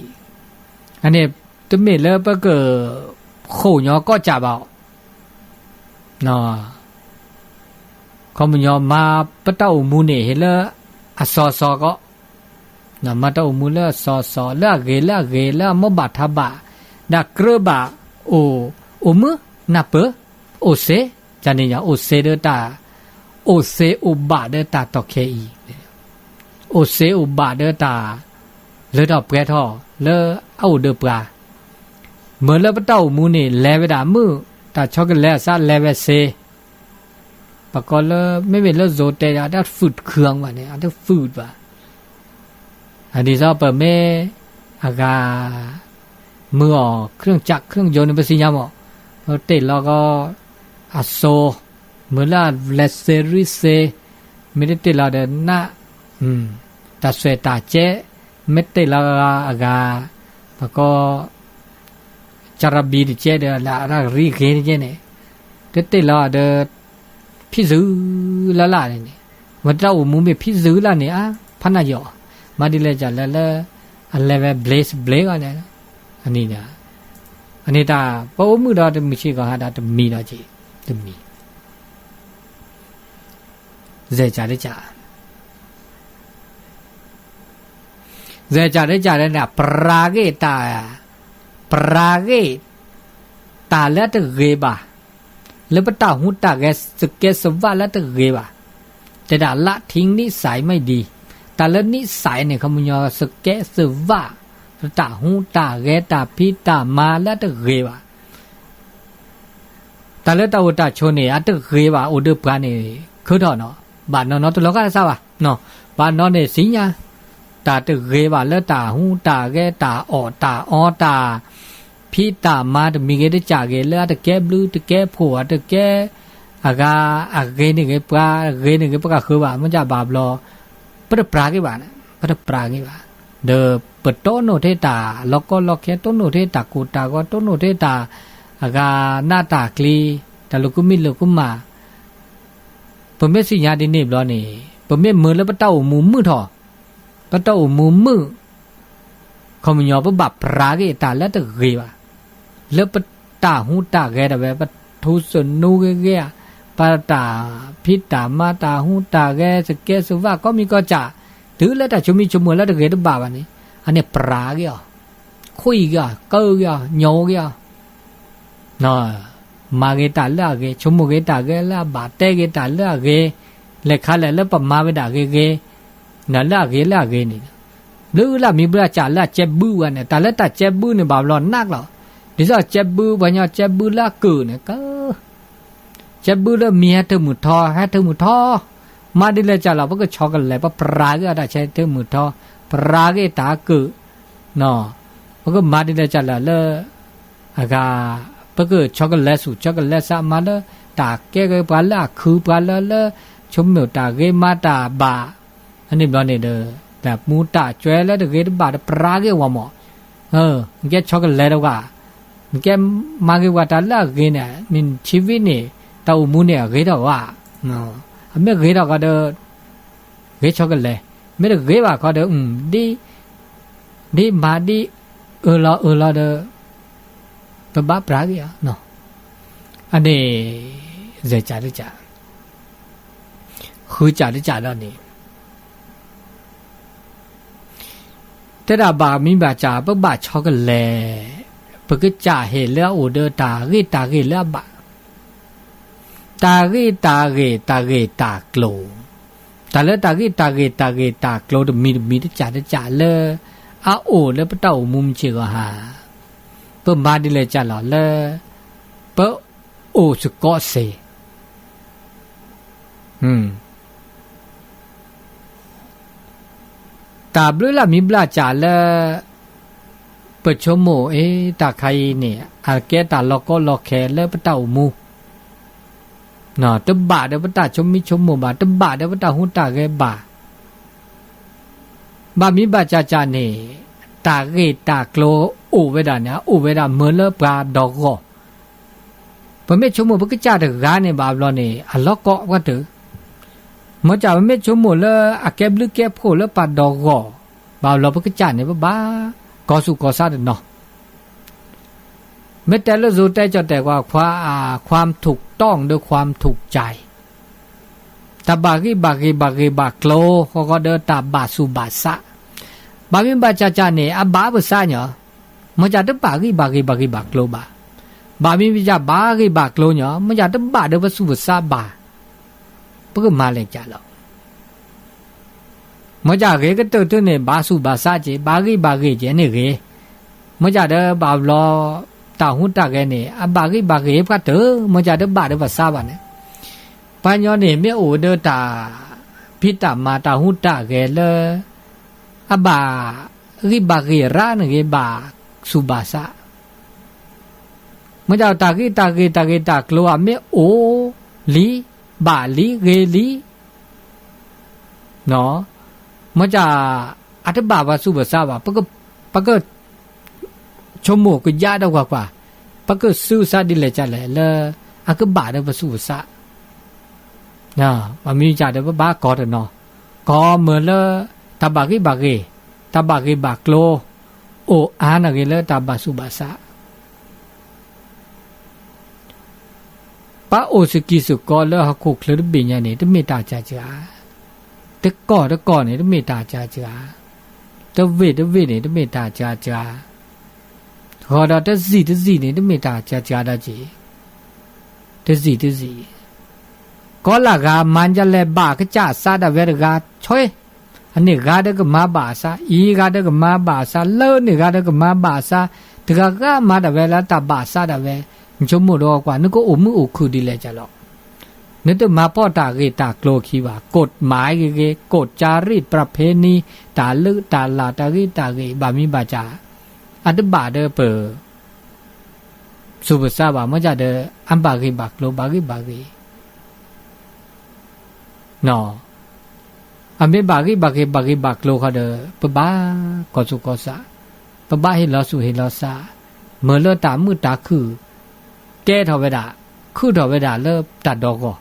အန့ၣ် တမ့ၢ်လၢပကဃိာ်ညီကီၢ်စၢ်ဘၣ်အီၤ, ခီပညီမၤပတၢ်အိၣ်မူန့ၣ် ဟ့ၣ်လၢအစီစီကီး, မၤတၢ်အိၣ်မူလၢအစီစီ လၢအဂ့ၤလၢအဂ့ၤ လၢအမိၢ်ဘၣ်ထါဘၣ်, ဒီးကြၢးဘၣ်အိၣ်, အိၣ်မုာ်နၢ်ပၢၢ်, အိၣ်စ့, ကန့ၣ်ညါ အိၣ်စ့ဒၢတၢ်, အိၣ်စ့အိၣ်ဘၣ်ဒၢတၢ်တီၢ်ခဲအံၤ, အိၣ်စ့အိၣ်ဘၣ်ဒၢတၢ် လၢထီၣ်ပှဲၤထီၣ်လၢအအိၣ်ဒီးပှၤ, မ့ၢ်လၢပတၢ်အိၣ်မူန့ၣ် လဲၤဝဲဒၣ်မုာ်, တၢ်ဆီကလဲၤအစးလဲၤဝဲစ့, ပကိးလၢ မ့မ့ၢ်လၢ Zotail ဒီး အတၢ်ဖုၣ်တခုဘၣ်န့ၣ် အတဖုၣ်ဘၣ်, အဒ်သိးပမ့ၢ်အဂၤ မုာ်အီၤ เครื่องจักร เครื่องยนต์ န့ၣ် ပသ့ၣ်ညါမး, ပတ့ၢ်လီၤကီး အစိၤ, မုာ်လၢအလဲၤစ့ရံစ့, မ့ၢ်တတ့ၢ်လီၤဒီးနး, တၢ်စွဲးတၢ်ကဲ, မ့ၢ်တ့ၢ်လီၤအဂၤ, ပကိး ကၠရဘံတကဲဒီး လၢအရၣ်ရံဂ့ၤတကဲန့ၣ်, တတ့ၢ်လီၤဒီး ဖံးစုလၢ်လၢ်န့ၣ်, မ့ၢ်တၢ်အိၣ်မူမ့ၢ်ဖံးစုလၢ်န့ၣ် အါဖးနၢ်ယီၤ, မၤဒ်လဲၣ်ကလဲၣ်လၢ အလဲၤဝဲဘျ့ဘျ့ဂီၢ်န့ၣ်, အန့ၣ်, အန့ၣ်တၢ် ပအိၣ်မုာ်ဒီးတမုၢ်ဆ့ၣ်ကီးဟးဒီးတမံၤဒီးက့ၤ, တမံၤ စဲးကးတကး, စဲးကးတကးန့ၣ် ပြၤဂ့ၢ်တၢ်, ပြၤဂ့ၢ် တၢ်လၢတဂ့ၤဘၣ်, လၢပတၢ်ဟူးတၢ်ဂဲၤစကဲစဝၣ်လၢတဂ့ၤဘၣ်, တဲဒၣ်လၢထံနံၣ်စဲးမ့ၢ်ဒံး, တၢ်လၢနံၣ်စဲးန့ၣ် ခီပညီစကဲစဝၣ်, ပတၢ်ဟူးတၢ်ဂဲၤတၢ်ဖံးတၢ်မၤလၢတဂ့ၤဘၣ် တၢ်လၢတၢ်အိၣ်တၢ်ဆိးန့ၣ် အတဂ့ၤဘၣ် အိၣ်ဒီးပှၤန့ၣ် ခုထီၣ်နီၤ, ဘၣ်နီၢ်နီၢ်တလီၤဂာ်တသးဘၣ်, ဘၣ်နီၢ်န့ၣ်သ့ၣ်ညါ, တၢ်တဂ့ၤဘၣ်လၢတၢ်ဟူးတၢ်ဂဲၤ တၢ်အီၣ်တၢ်အီ တၢ်ဖံးတၢ်မၤတမံၤဂ့ၤတကးဂ့ၤ လၢအတကဲဘျုးတကဲဖှိၣ် အတကဲ အဂၤ အဂ့ၤန့ၣ်ဂ့ၤပှၤ အဂ့ၤန့ၣ်ဂ့ၤပှၤဃုဘၣ် မ့ၢ်ဘၣ်ဘျီ ပတပြၤဂ့ၤဘၣ်, ပတပြၤဂ့ၤဘၣ်, ဒီးပတိၢ်နီၣ်ထဲတၢ်လီၤကီလီၤခဲ တိၢ်နီၣ်ထဲတၢ်ကိၢ်တၢ်ဂီၤ တိၢ်နီၣ်ထဲတၢ် အဂၤနးတၢ်ကျံၤ တၢ်လိာ်ကူမံလိာ်ကူမၣ်, ပမ့ၢ်သ့ၣ်ညါဒ်န့ၣ်ဘျီန့ၣ် ပမ့ၢ်မုာ်လၢပတၢ်အိၣ်မူမုာ်ထီၣ်, ပတၢ်အိၣ်မူမုာ် ခီပညီ ပဘၣ်ပြၤဂ့ၤတၢ်လၢတဂ့ၤဘၣ်, လၢပတၢ်ဟူးတၢ်ဂဲၤဒၣ်ဝဲ ပထူစနူဂ့ၤဂ့ၤဧါ, ပတၢ်ဖံးတၢ်မၤတၢ်ဟူးတၢ်ဂဲၤ စကဲစဝၣ်ကိးမံၤကိးကၢ်, တုၤလၢတၢ်ဆိမိၣ်ဆိကမိၣ်လၢတဂ့ၤတဘၣ်ဘၣ်န့ၣ် အန့ၣ်ပြၤဂ့ၤအီၤ, ခွံဂ့ၤအီၤ ကၢဂ့ၤအီၤ ညိးဂ့ၤအီၤ မၤဂ့ၤတၢ်လၢအဂ့ၤ ဆိကမိၣ်ဂ့ၤတၢ်ဂ့ၤလၢအဘၣ်တဲဂ့ၤတၢ်လၢအဂ့ၤ, လဲၤခါလဲၣ်လၢပမၤဝဲဒၣ်ဂ့ၤဂ့ၤ, လၢအဂ့ၤလၢအဂ့ၤန့ၣ်, ဘျုးလၢမံၤဘျုးအကၢ်လၢအကဲဘုဝဲန့ၣ် တၢ်လၢတၢ်ကဲဘုန့ၣ်ဘၣ်ဘျီနးကျီၤ, ဒ်သိးကဲဘုပှၤကညီကဲဘုလၢအကုၢ်န့ၣ် ကဲဘုလၢမံၤဟဲတမုာ်ထီ ဟဲတမုာ်ထီ, မၤဒ်လဲၣ်ကၢ်လီၤ ပကဆီကလဲၤ ပပြၤဂ့ၤအတၢ်ဆဲးတမုာ်ထီ, ပြၤဂ့ၤတၢ်အကုၢ် ပကမၤဒ်လဲၣ်ကၢ်လီၤလၢ အဂၤ ပကဆီကလဲၤဆူၣ်ဆီကလဲၤဆးမၤလၢ တၢ်ကဲက့ၤပှၤလၢအခုပှၤလၢလၢ ဆိကမိၣ်တၢ်ဂ့ၤမၤတၢ်ဘၣ်, အန့ၣ်ဘျီန့ၣ်ဒီး တၢ်မူတၢ်ကွဲးလၢတဂ့ၤတဘၣ်တပြၤဂ့ၤဝဲမး, နကဲဆီကလဲၤတဝၢ်, နကဲမၤဂ့ၤဝဲတၢ်လၢအဂ့ၤန့ၣ် မ့ၢ်ဆံးဝံၤန့ၣ် တၢ်အိၣ်မူန့ၣ်အဂ့ၤထီၣ်ဝဲ, အမ့ၢ်ဂ့ၤထီၣ်ကီးဒီး ဂ့ၤဆီကလဲၤ, မ့ၢ်တဂ့ၤဘၣ်ခီဒီး ဒ်မၤဒ်အၢၣ်လီၤအၢၣ်လီၤဒီး ပဘၣ်ပြၤဂ့ၤဧါ, အန့ၣ် စဲးကးတကး, ဃုကးတကးဒီးန့ၣ် တဲဒၣ်ဘၣ်မံၤဘၣ်ကၢ် ပဘၣ်ဆီကလဲၤ, ပကစၢ်ဟ့ၣ်လၢအအိၣ်ဒီးတၢ်ဂ့ၤတၢ်ဂ့ၤလၢအဘၣ်, တၢ်ဂ့ၤတၢ်ဂ့ၤတၢ်ဂ့ၤတၢ်ကျိၤ, တၢ်လၢတၢ်ဂ့ၤတၢ်ဂ့ၤတၢ်ဂ့ၤတၢ်ကျိၤတမံၤတမံၤတကၢ်တကၢ်လၢ အအိၣ်လၢပတၢ်အိၣ်မူမုၢ်ဆ့ၣ်ဂီၤဟါ, ပမၤဒ်လဲၣ်ကၢ်လီၤလၢ ပအိၣ်စ့ၢ်ကီးစ့ၢ် တၢ်ဘျုးလၢမံၤဘျါစၢ်လၢ ပဆိကမိၣ်အံၤ တၢ်ခါအံၤန့ၣ် အကဲတၢ်လီၤကီလီၤခဲလၢပတၢ်အိၣ်မူ, တဘၣ်ဒီးပတၢ်ဆိမိၣ်ဘၣ်, တဘၣ်ဒီးပတၢ်ဟူးတၢ်ဂဲၤဘၣ်. ဘၣ်မံၤဘၣ်စၢ်စၢ်န့ၣ် တၢ်ဂ့ၢ်တၢ်ကျိၤအိၣ်ဝဲဒၣ်န့ၣ် အအိၣ်ဝဲဒၣ်မ့ၢ်လၢပှၤဒီးဂီၢ် ပမ့ၢ်ဆိကမိၣ်ပကစၢ်တဂၤန့ၣ်ဘၣ်ဘျီန့ၣ် အလီၤကီပှၤတၢၢ်, မ့ၢ်စၢ်ပမ့ၢ်ဆိကမိၣ်လၢအကဲဘျုးကဲဖှိၣ်လၢပှၤဒီးဂီၢ် ဘၣ်ဘျီပကစၢ်န့ၣ် ပဘၣ်ကီၤဆူၣ်ကီၤဆါတနီၤ, မ့ၢ်တဲလၢ စိၤတဲကၠီၣ်တဲၣ်ကွၢ် ความถูกต้อง ဒီး ความถูกใจ တၢ်ဘၣ်ဂ့ၢ်ဘၣ်ဂ့ၤဘၣ်ဂ့ၤဘၣ်ကျိၤ ဃီဃီဒီးတၢ်ဘၣ်ဆူၣ်ဘၣ်ဆါ, ဘၣ်မံၤဘၣ်စၢ်စၢ်န့ၣ် အဘၣ်ပသးညီ, မ့ၢ်စၢ်တဘၣ်ဂ့ၢ်ဘၣ်ဂ့ၤဘၣ်ဂ့ၤဘၣ်ကျိၤဘၣ်, ဘၣ်မံၤဘၣ်စၢ်ဘၣ်ဂ့ၢ်ဘၣ်ကျိၤညီ, မ့ၢ်စၢ်တဘၣ်ဒီးပသူၣ်ပသးဘၣ်, ပကမၤလဲၤကၢ်လီၤ မ့ၢ်စၢ်ဂ့ၤကတၢၢ်တၢၢ်န့ၣ် ဘၣ်ဆူၣ်ဘၣ်ဆါက့ၤ ဘၣ်ဂ့ၢ်ဘၣ်ဂ့ၤက့ၤန့ၣ်ဂ့ၤ, မ့ၢ်စၢ်ဒီးဘၣ်ဘျီ တၢ်ဟူးတၢ်ဂဲၤန့ၣ် အဘၣ်ဂ့ၢ်ဘၣ်ဂ့ၤပှၤတၢၢ် မ့ၢ်စၢ်တဘၣ်ဒီးပသးဘၣ်န့ၣ်, ပှၤညီန့ၣ် မ့ၢ်အိၣ်ဒီးတၢ်ဖံးတၢ်မၤတၢ်ဟူးတၢ်ဂဲၤလၢ အဘၣ်ဂ့ၢ်ဘၣ်ဂ့ၤရၣ်န့ၣ်ဂ့ၤ ဘၣ်ဆူၣ်ဘၣ်ဆါ မ့ၢ်စၢ်တၢ်ဂ့ၢ်တၢ်ဂ့ၤတၢ်ဂ့ၤတၢ်ကျိၤ အမ့ၢ်အိၣ်လံ, ဘၣ်လံ, ဂ့ၤလံ, မ့ၢ်စၢ်အတဘၣ်ပှၤသူၣ်ပှၤသးဘၣ်, ပကဆိကမိၣ်ကယၢ်ဒီးကွၢ်ကွၢ်, ပကသူသးဒ်လဲၣ်ကလဲၣ်လၢ အကဘၣ်ဒီးပသူၣ်ပသး မ့ၢ်စၢ်ဒီးပဘၣ်ကီတနီၤ, ကီမ့ၢ်လၢ တၢ်ဘၣ်ဂ့ၢ်ဘၣ်ဂ့ၤ, တၢ်ဘၣ်ဂ့ၢ်ဘၣ်ကျိၤ, အိၣ်အါန့ၣ်ဂ့ၤလၢတၢ်ဘၣ်သူၣ်ဘၣ်သး ပအိၣ်စကံၤစကီးလၢဟီၣ်ခိၣ်ချၢတဘ့ၣ်ညါန့ၣ် တမ့ၢ်တၢ်စှၤစှၤ, တကီၢ်တကီၢ်န့ၣ် တမ့ၢ်တၢ်စှၤစှၤ, တဝ့ၢ်တဝ့ၢ်န့ၣ် တမ့ၢ်တၢ်စှၤစှၤ, ဃီဒီးတစံၣ်တစံၣ်န့ၣ် တမ့ၢ်တၢ်စှၤစှၤဒီးက့ၤ, တစံၣ်တစံၣ်, ကီလၢ်ဂၤမၤဒ်လဲၣ်ဘၣ်ကစၢ်သးဒၣ်ဝဲတဂၤ, ဆှၢ, အန့ၣ်ဂၤဒီးကမၤဘၣ်အသး, အံၤဂၤဒီးကမၤဘၣ်အသး, လၢန့ၣ်ဂၤဒီးကမၤဘၣ်အသး, တဂၤဂၤမၤဒၣ်ဝဲလၢတၢ်ဘၣ်အသးဒၣ်ဝဲ, နဆိကမိၣ်ဒီးကွၢ် နကအိၣ်မုာ်အိၣ်ခုၣ်ဒ်လဲၣ်ကလီၤ နတမၤပိာ်တၢ်ဂ့ၢ်တၢ်ကျိၤခံဘၣ်, ကိးမၤဂ့ၤဂ့ၤ, ကိးကၠၤရံၣ်ပြဖ့နံၤ, တၢ်လုၢ်တၢ်လၢ်တၢ်ဂ့ၢ်တၢ်ဂ့ၤ ဘၣ်မံၤဘၣ်စၢ်, အတဘၣ်ဒီးပ သူၣ်ပသးဘၣ် မ့ၢ်စၢ်ဒီး အဘၣ်ဂ့ၢ်ဘၣ်ကျိၤ ဘၣ်ဂ့ၢ်ဘၣ်ဂ့ၤ အမ့ၢ်ဘၣ်ဂ့ၢ်ဘၣ်ဂ့ၤ ဘၣ်ဂ့ၢ်ဘၣ်ကျိၤဃီဒီး ပဘၣ်ကီၢ်သူၣ်ကီၢ်သး, ပဘၣ်ဟ့ၣ်လီၤသူၣ်ဟ့ၣ်လီၤသး, မ့ၢ်လၢတၢ်မုာ်တၢ်ခုၣ် ကဲထီၣ်ဝဲဒၣ်, ခုၣ်ထီၣ်ဝဲဒၣ်လၢတၢ်ဒီဂီၢ်,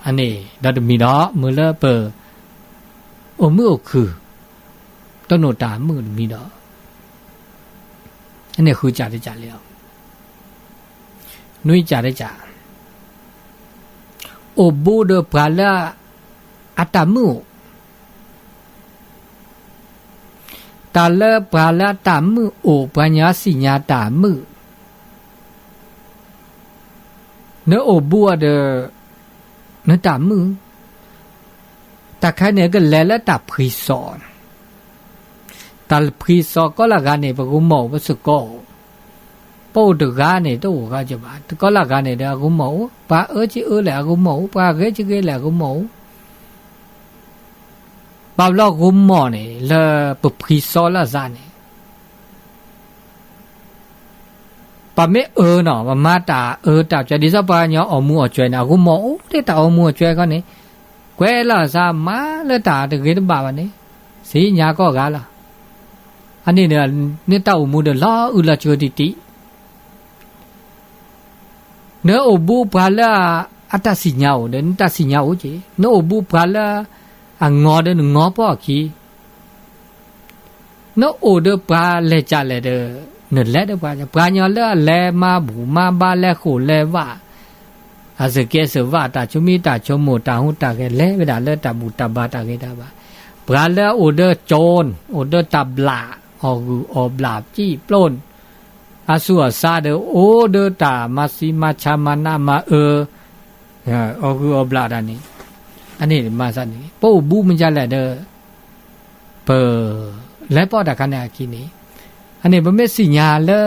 အန့ၣ်ဒီးတမံၤဒီး မ့ၢ်လၢပ အိၣ်မုာ်အိၣ်ခုၣ် တနိၣ်တၢ်မုာ်တမံၤဒီး အန့ၣ်ဃုစၢ်တစၢ်လံလီၤ. နွံစၢ်တစၢ်, အိၣ်ဘူးဒီးပှၤလၢ အတၢ်မုာ်အိၣ်, တၢ်လၢပှၤလၢအတၢ်မုာ်အိၣ် ပှၤညီသ့ၣ်ညါတၢ်မုာ်, နအိၣ်ဘူးအီၤဒီး နတၢ်မုာ် တၢ်ခါန့ၣ်ကလဲၤလၢတၢ်ဖှံသီ, တၢ်ဖှံသီကီလၢဂၤန့ၣ် ပဂီၢ်မီၢ်အိၣ်ပစ့ၢ်ကီးအိၣ်, ပအိၣ်တဂၤန့ၣ် တအိၣ်ဂၤကဘၣ်, တကီလၢဂၤန့ၣ်ဒီးအဂီၢ်မီၢ်အိၣ်, ပှၤအၢက့ၤအၢလဲၣ်အဂီၢ်မီၢ်အိၣ်, ပှၤဂဲၤက့ၤဂဲၤလဲၣ်အဂီၢ်မီၢ်အိၣ်, ဘၣ်ဘျီဂီၢ်မီၢ်န့ၣ် လၢပဖှံသီလၢအသးန့ၣ် ပမ့ၢ်အၢနီၤ ပမၤတၢ်အၢတၢ်ကွဲး ဒ်သိးပှၤကညီအီၣ်မူအီၣ်ကွဲးန့ၣ် အဂီၢ်မီၢ်အိၣ်ဒ်တၢ်အီၣ်မူအီၣ်ကွဲးခီန့ၣ်, ကွဲးလီၤအသးမၤလၢတၢ်တဂ့ၤတဘၣ်ဘၣ်န့ၣ်, သ့ၣ်ညါကိးဂၤလီၤ. အန့ၣ်န့ၣ် နတၢ်အိၣ်မူဒီးလီၤအုၣ်လီၤစှၤတံၢ်တံၢ် နအိၣ်ဘူးပှၤလၢအတၢ်သ့ၣ်ညါအိၣ်ဒီး နတၢ်သ့ၣ်ညါအိၣ်က့ၤ, နအိၣ်ဘူးပှၤလၢ အငီၤဒီးနငီၤပှီၢ်အခံ, နအိၣ်ဒီးပှၤလဲၤကၢ်လဲၣ်ဒီး နလဲၤဒီးပှၤ, ပှၤကညီလၢအလဲၤမၤဘူၣ်မၤဘါလဲၤဃိၣ်လဲၤဝး, အစကဲစဝး တၢ်ဆိမိၣ်တၢ်ဆိကမိၣ် တၢ်ဟူးတၢ်ဂဲၤ လဲၤဝဲဒၣ်လၢတၢ်ဘူၣ်တၢ်ဘါတၢ်ဂ့ၤတၢ်ဘၣ်, ပှၤလၢအအိၣ်ဒီးကၠိၣ် အိၣ်ဒီးတၢ်ဘျၣ် အီၣ်ဂုၢ်အီၣ်ဘျၣ်စံၣ်ပျိၣ်, အသူၣ်အသးဒီးအိၣ်ဒီးတၢ်မၤသံမၤဆါမၤနးမၤအၢ, အီၣ်ဂုၢ်အီၣ်ဘျၣ်တၢ်န့ၣ်, အန့ၣ်မၤသးန့ၣ် ပအိၣ်ဘူးမ့ၢ်ဒ်လဲၣ်ဒီး ပ လဲၤပိာ်တၢ်ခါန့ၣ်အခံန့ၣ်, အန့ၣ်ပမ့ၢ်သ့ၣ်ညါလၢ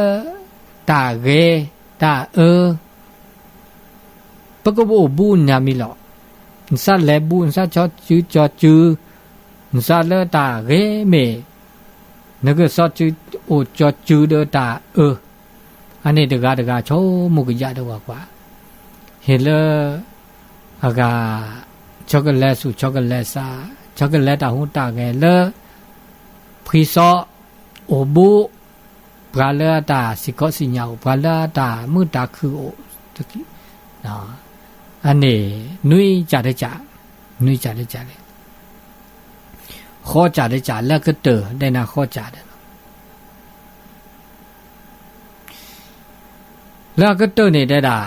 တၢ်ဂဲၤ တၢ်အၢ ပကအိၣ်ဘူးညါမံၤလီၤ. နသးလဲၤဘူး နသးကၠီစုကၠီစု, နသးလၢတၢ်ဂဲၤမ့ၢ် နကသးစုအိၣ်ကၠီစုဒီးတၢ်အၢ, အန့ၣ်တဂၤတဂၤဆိကမိၣ်ကယၢ်ဒီးဝၤကွၢ်, ဟ့ၣ်လၢ အဂၤ ဆီကလဲၤသူၣ်ဆီကလဲၤသး, ဆီကလဲၤတၢ်ဟူးတၢ်ဂဲၤလၢ ဖှံသီ အိၣ်ဘူး, ပှၤလၢအတၢ်စံၣ်ကီးစံၣ်ညါအိၣ်, ပှၤလၢအတၢ်မုာ်တၢ်ခုၣ်အိၣ်, အန့ၣ် နွံကၠၢ်တကၠၢ်, နွံကၠၢ်တကၠၢ်လဲၣ်, ဃိးကၠၢ်တကၠၢ်လၢကတၢၢ် ဒဲနၤဃိးကၠၢ်ဒဲးလီၤ. လၢအကတၢၢ်န့ၣ်တဲဒၣ်,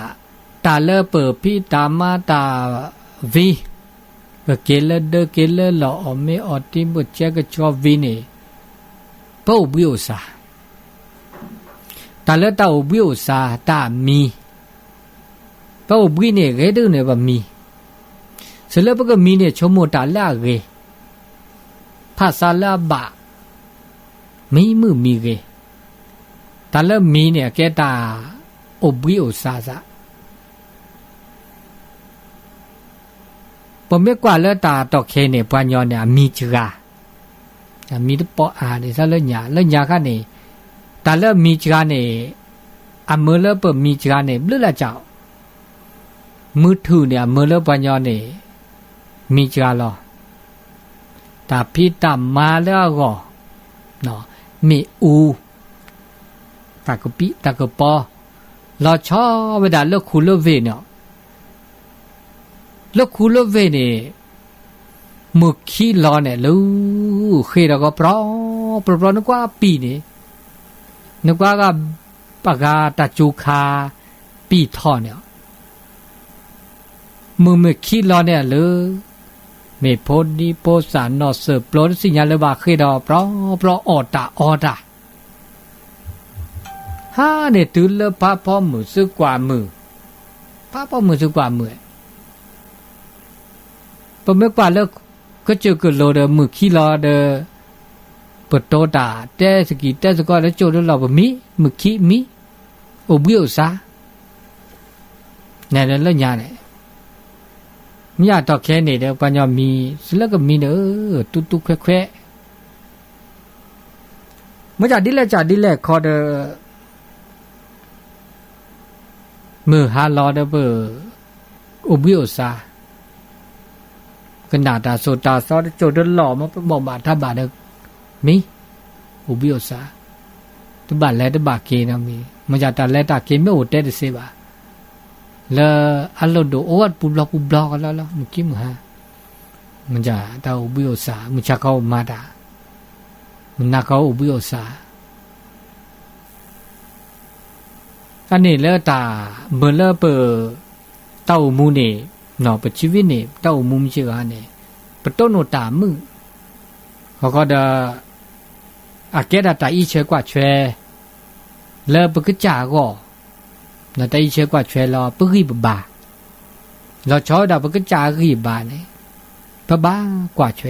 တၢ်လၢပဖံးတၢ်မၤတၢ်ဝံၤ, ကက့ၤလၢဒၢက့ၤလၢလီၢ် အီၣ်မ့ၤအီၣ်တံၤ ဘိၣ်ကဲကဆှီဝံၤန့ၣ်, ပအိၣ်ဘှံးအိၣ်သါ, တၢ်လၢတၢ်အိၣ်ဘှံးအိၣ်သါ တၢ်မံၤ, ပအိၣ်ဘှံးန့ၣ် ဂ့ၤဒုးန့ၣ်ပမံၤ, စံးလၢပကမံၤန့ၣ် ဆိကမိၣ်တၢ်လၢအဂ့ၤ, ဖးသးလၢအဘၣ်, မံၤမုာ်မံၤဂ့ၤ, တၢ်လၢမံၤန့ၣ် အကဲတၢ်အိၣ်ဘှံးအိၣ်သါသး ပမ့ၢ်ကွၢ်လၢတၢ်တီၢ်ခဲအံၤန့ၣ် ပှၤကညီန့ၣ် အမံၤစှၤ, အမံၤတပီၢ်အါဒ်သိးလၢညါ, လၢညါခါန့ၣ်, တၢ်လၢအမံၤစှၤန့ၣ်, အမၢလၢပမံၤစှၤန့ၣ် ဘျုးလၢကၠီ, မုၢ်ထူၣ်န့ၣ် အမၢလၢပှၤကညီန့ၣ်, မံၤစှၤလီၤ. တၢ်ဖံးတၢ်မၤလၢအဂီၢ်, မ့ၣ်အူ, တၢ်ကပံးတၢ်ကပီၤ, လီၤဆီဝဲဒၣ်လၢခူလၢဝ့ၢ်န့ၣ် လၢခူလၢဝ့ၢ်န့ၣ်, မုၢ်ခံလီၤန့ၣ်လၢ, ဃ့ၢ်ဒီးကပျီ, ပျီပျီနကွၢ်ပံာ်န့ၣ်, နကွၢ်ဂၤ, ပဂၤတၢ်စူၤခါပံာ်ထီၣ်န့ၣ်, မုၢ်မ့ၢ်ခံလီၤန့ၣ်လၢ, မ့ၢ်ဖိဒံဖိသၣ်နီၢ်သၢၣ်ပျီတသ့ၣ်ညါလၢၤဘၣ် ဃ့ၢ်ဒီးပျီပျီအီၣ်တၢ်အီတၢ် ဟါန့ၣ်တုၤလၢဖးဖီမုၢ်သုကွၢ်မုၢ်, ဖးဖီမုၢ်သုကွၢ်မုၢ်, ပမ့ၢ်ကွၢ်လၢ ကစၢၢ်ကလိၤဒီးမုၢ်ခံလီၤဒီး ပတိၤတၢ်တဲသကံၢ်တဲသကိးလၢကၠိၣ်တလီၢ် ပမံၤ, မုၢ်ခံမံၤ, အိၣ်ဘှံးအိၣ်သါ, န့ၣ်လၢညါန့ၣ်, မ့ၢ်ယတီၢ်ခဲန့ၣ်ဒီး ပှၤကညီမံၤ စလၢကမံၤန့ၣ် တူတူခွဲခွဲ မ့ၢ်ဒ်လဲၣ်ကဒ်လဲၣ်ခီဒီး မုၢ်ဟါလီၤဒီးပ အိၣ်ဘှံးအိၣ်သါ, ကနၣ်တၢ်သိၣ်တၢ်သီတကၠိၣ်တလီၢ် မ့ၢ်ပဘိးဘၣ်ထါဘၣ်ဒီး မံၤ, အိၣ်ဘှံးအိၣ်သါ, တဘၣ်လဲၤတဘၣ်က့ၤနီတမံၤ, မ့ၢ်ဒ်တၢ်လဲၤတၢ်က့ၤမ့ၢ်အိၣ်တဲတသ့ဘၣ်, လၢအလိၣ်ဒိၣ်အိၣ်ဝဲပူၤဘျီပူၤဘျီကလီလီၤ မုၢ်ခံမုၢ်ဟါ, မ့ၢ်ဒ်တၢ်အိၣ်ဘှံးအိၣ်သါ မုၢ်ဆါခီအိၣ်မၤတၢ်, မုၢ်နၤခီအိၣ်ဘှံးအိၣ်သါ အန့ၣ်လၢတၢ်မုာ်လၢပ တၢ်အိၣ်မူန့ၣ်, ပဆံဝံၤန့ၣ် တၢ်အိၣ်မူမ့ၢ်စ့ၢ်ကီးန့ၣ်, ပတိၢ်နီၣ်တၢ်မုာ်, ဃီဃီဒီး အကဲဒၣ်တၢ်အံးဆၢကွၢ်ဆၢ လၢပကစၢ်အဂီၢ်, တၢ်အံးဆၢကွၢ်ဆၢလၢပဂံၢ်ပဘါ, လီၤဆီဝဲဒၣ်ပကစၢ်အဂံၢ်အဘါန့ၣ်, ပဘၣ်ကွၢ်ဆၢ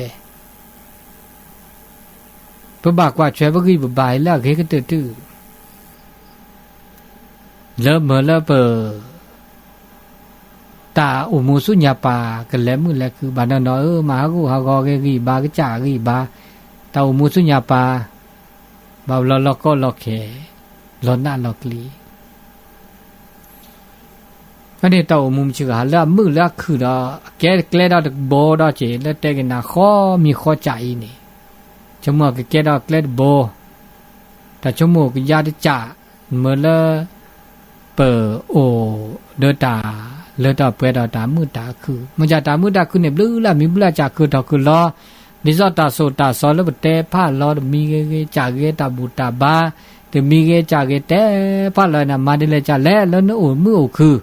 ပဘၣ်ကွၢ်ဆၢပဂံၢ်ပဘါအံၤလၢအဂ့ၤကတၢၢ်တုၤ, လၢမုာ်လၢပ တၢ်အိၣ်မူဆူညါပၤ ကလဲၤမုာ်လဲၤခုၣ် ဘၣ်နီၢ်နီၢ်ဧၢ မၤဟးဂူာ်ဟးဂီၤဂ့ၤဂံၢ်ဘါကစၢ်ဂံၢ်ဘါ, တၢ်အိၣ်မူဆူညါပၤ ဘၣ်လီၤလီၤကီလီၤခဲ လီၤနးလီၤကျံၤ အန့ၣ်တၢ်အိၣ်မူမုၢ်ဆ့ၣ်ဂၤ လၢအမုာ်လၢအခုၣ်ဒီး အကဲကျဲဒီးတဘိဒီးက့ၤ လၢတဲက့ၤနၤဃီမံၤဃီစၢ်အံၤန့ၣ်, ဆိကမိၣ်ကကဲဒီးကျဲတဘိ, တၢ်ဆိကမိၣ်ကယါတစၢ်, မ့ၢ်လၢ ပအိၣ်ဒီးတၢ်လၢတၢ်ပှဲၤဒီးတၢ်မုာ်တၢ်ခုၣ်, မ့ၢ်ဒ်တၢ်မုာ်တၢ်ခုၣ်န့ၣ် ဘျုးလၢမံၤဘျုးလၢစၢ်ခုၣ်ထီၣ်ခုၣ်လီၤ, ဒ်သိးတၢ်သိၣ်တၢ်သီလၢပတဲဖးလီၤ တမံၤဂ့ၤဂ့ၤ စၢ်ဂ့ၤတၢ်ဘူၣ်တၢ်ဘါ, တမံၤဂ့ၤစၢ်ဂ့ၤတဲဖးလီၤနၤ မၤဒ်လဲၣ်စၢ်လဲၣ် လၢနအိၣ်မုာ်အိၣ်ခုၣ်,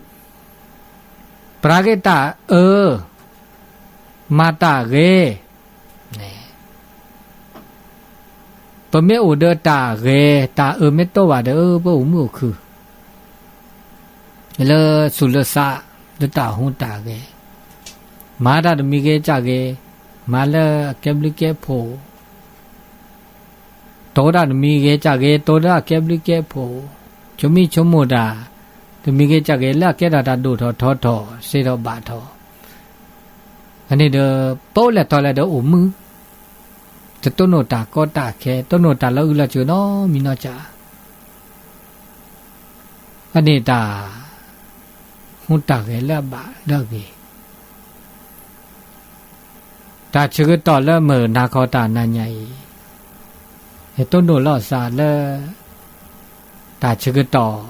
ပှၤဂ့ၤတၢ်အၢ, မၤတၢ်ဂ့ၤ, န့ၣ် ပမ့ၢ်အိၣ်ဒီးတၢ်ဂဲၤ တၢ်အၢမ့ၢ်တအိၣ်ဘၣ်ဒီး ပအိၣ်မုာ်အိၣ်ခုၣ် လၢသူၣ်လၢသး လၢတၢ်ဟူးတၢ်ဂဲၤ, မၤတၢ်တမံၤဂ့ၤကၢ်ဂ့ၤ, မၤလၢအကဲဘျုးကဲဖှိၣ်, တိၢ်တၢ်တမံၤဂ့ၤကၢ်ဂ့ၤ တိၢ်လၢအကဲဘျုးကဲဖှိၣ်, ဆိမိၣ်ဆိကမိၣ်တၢ် တမံၤဂ့ၤကၢ်ဂ့ၤ လၢအကဲထီၣ်တၢ်ဒိၣ်ထီၣ်ထီထီၣ် စ့ထီၣ်ဘၣ်ထီၣ်, အန့ၣ်ဒီး ပအိၣ်လဲၤထီၣ်လဲၤဒီးအိၣ်မုာ်, တတိၢ်နီၣ်တၢ်ကီတၢ်ခဲ တိၢ်နီၣ်တၢ်လၢအုၣ်လီၤစၢၤနီတမံၤနီတမံၤ, အန့ၣ်တၢ် ဟူးတၢ်ဂဲၤလၢအဘၣ်လၢအဂ့ၤ, တၢ်ဆၢကတီၢ်လၢမုၢ်နၤခီတၢ်နၤညါအံၤ, ယတိၢ်နီၣ်လီၤစၢ်လၢ တၢ်ဆၢကတီၢ်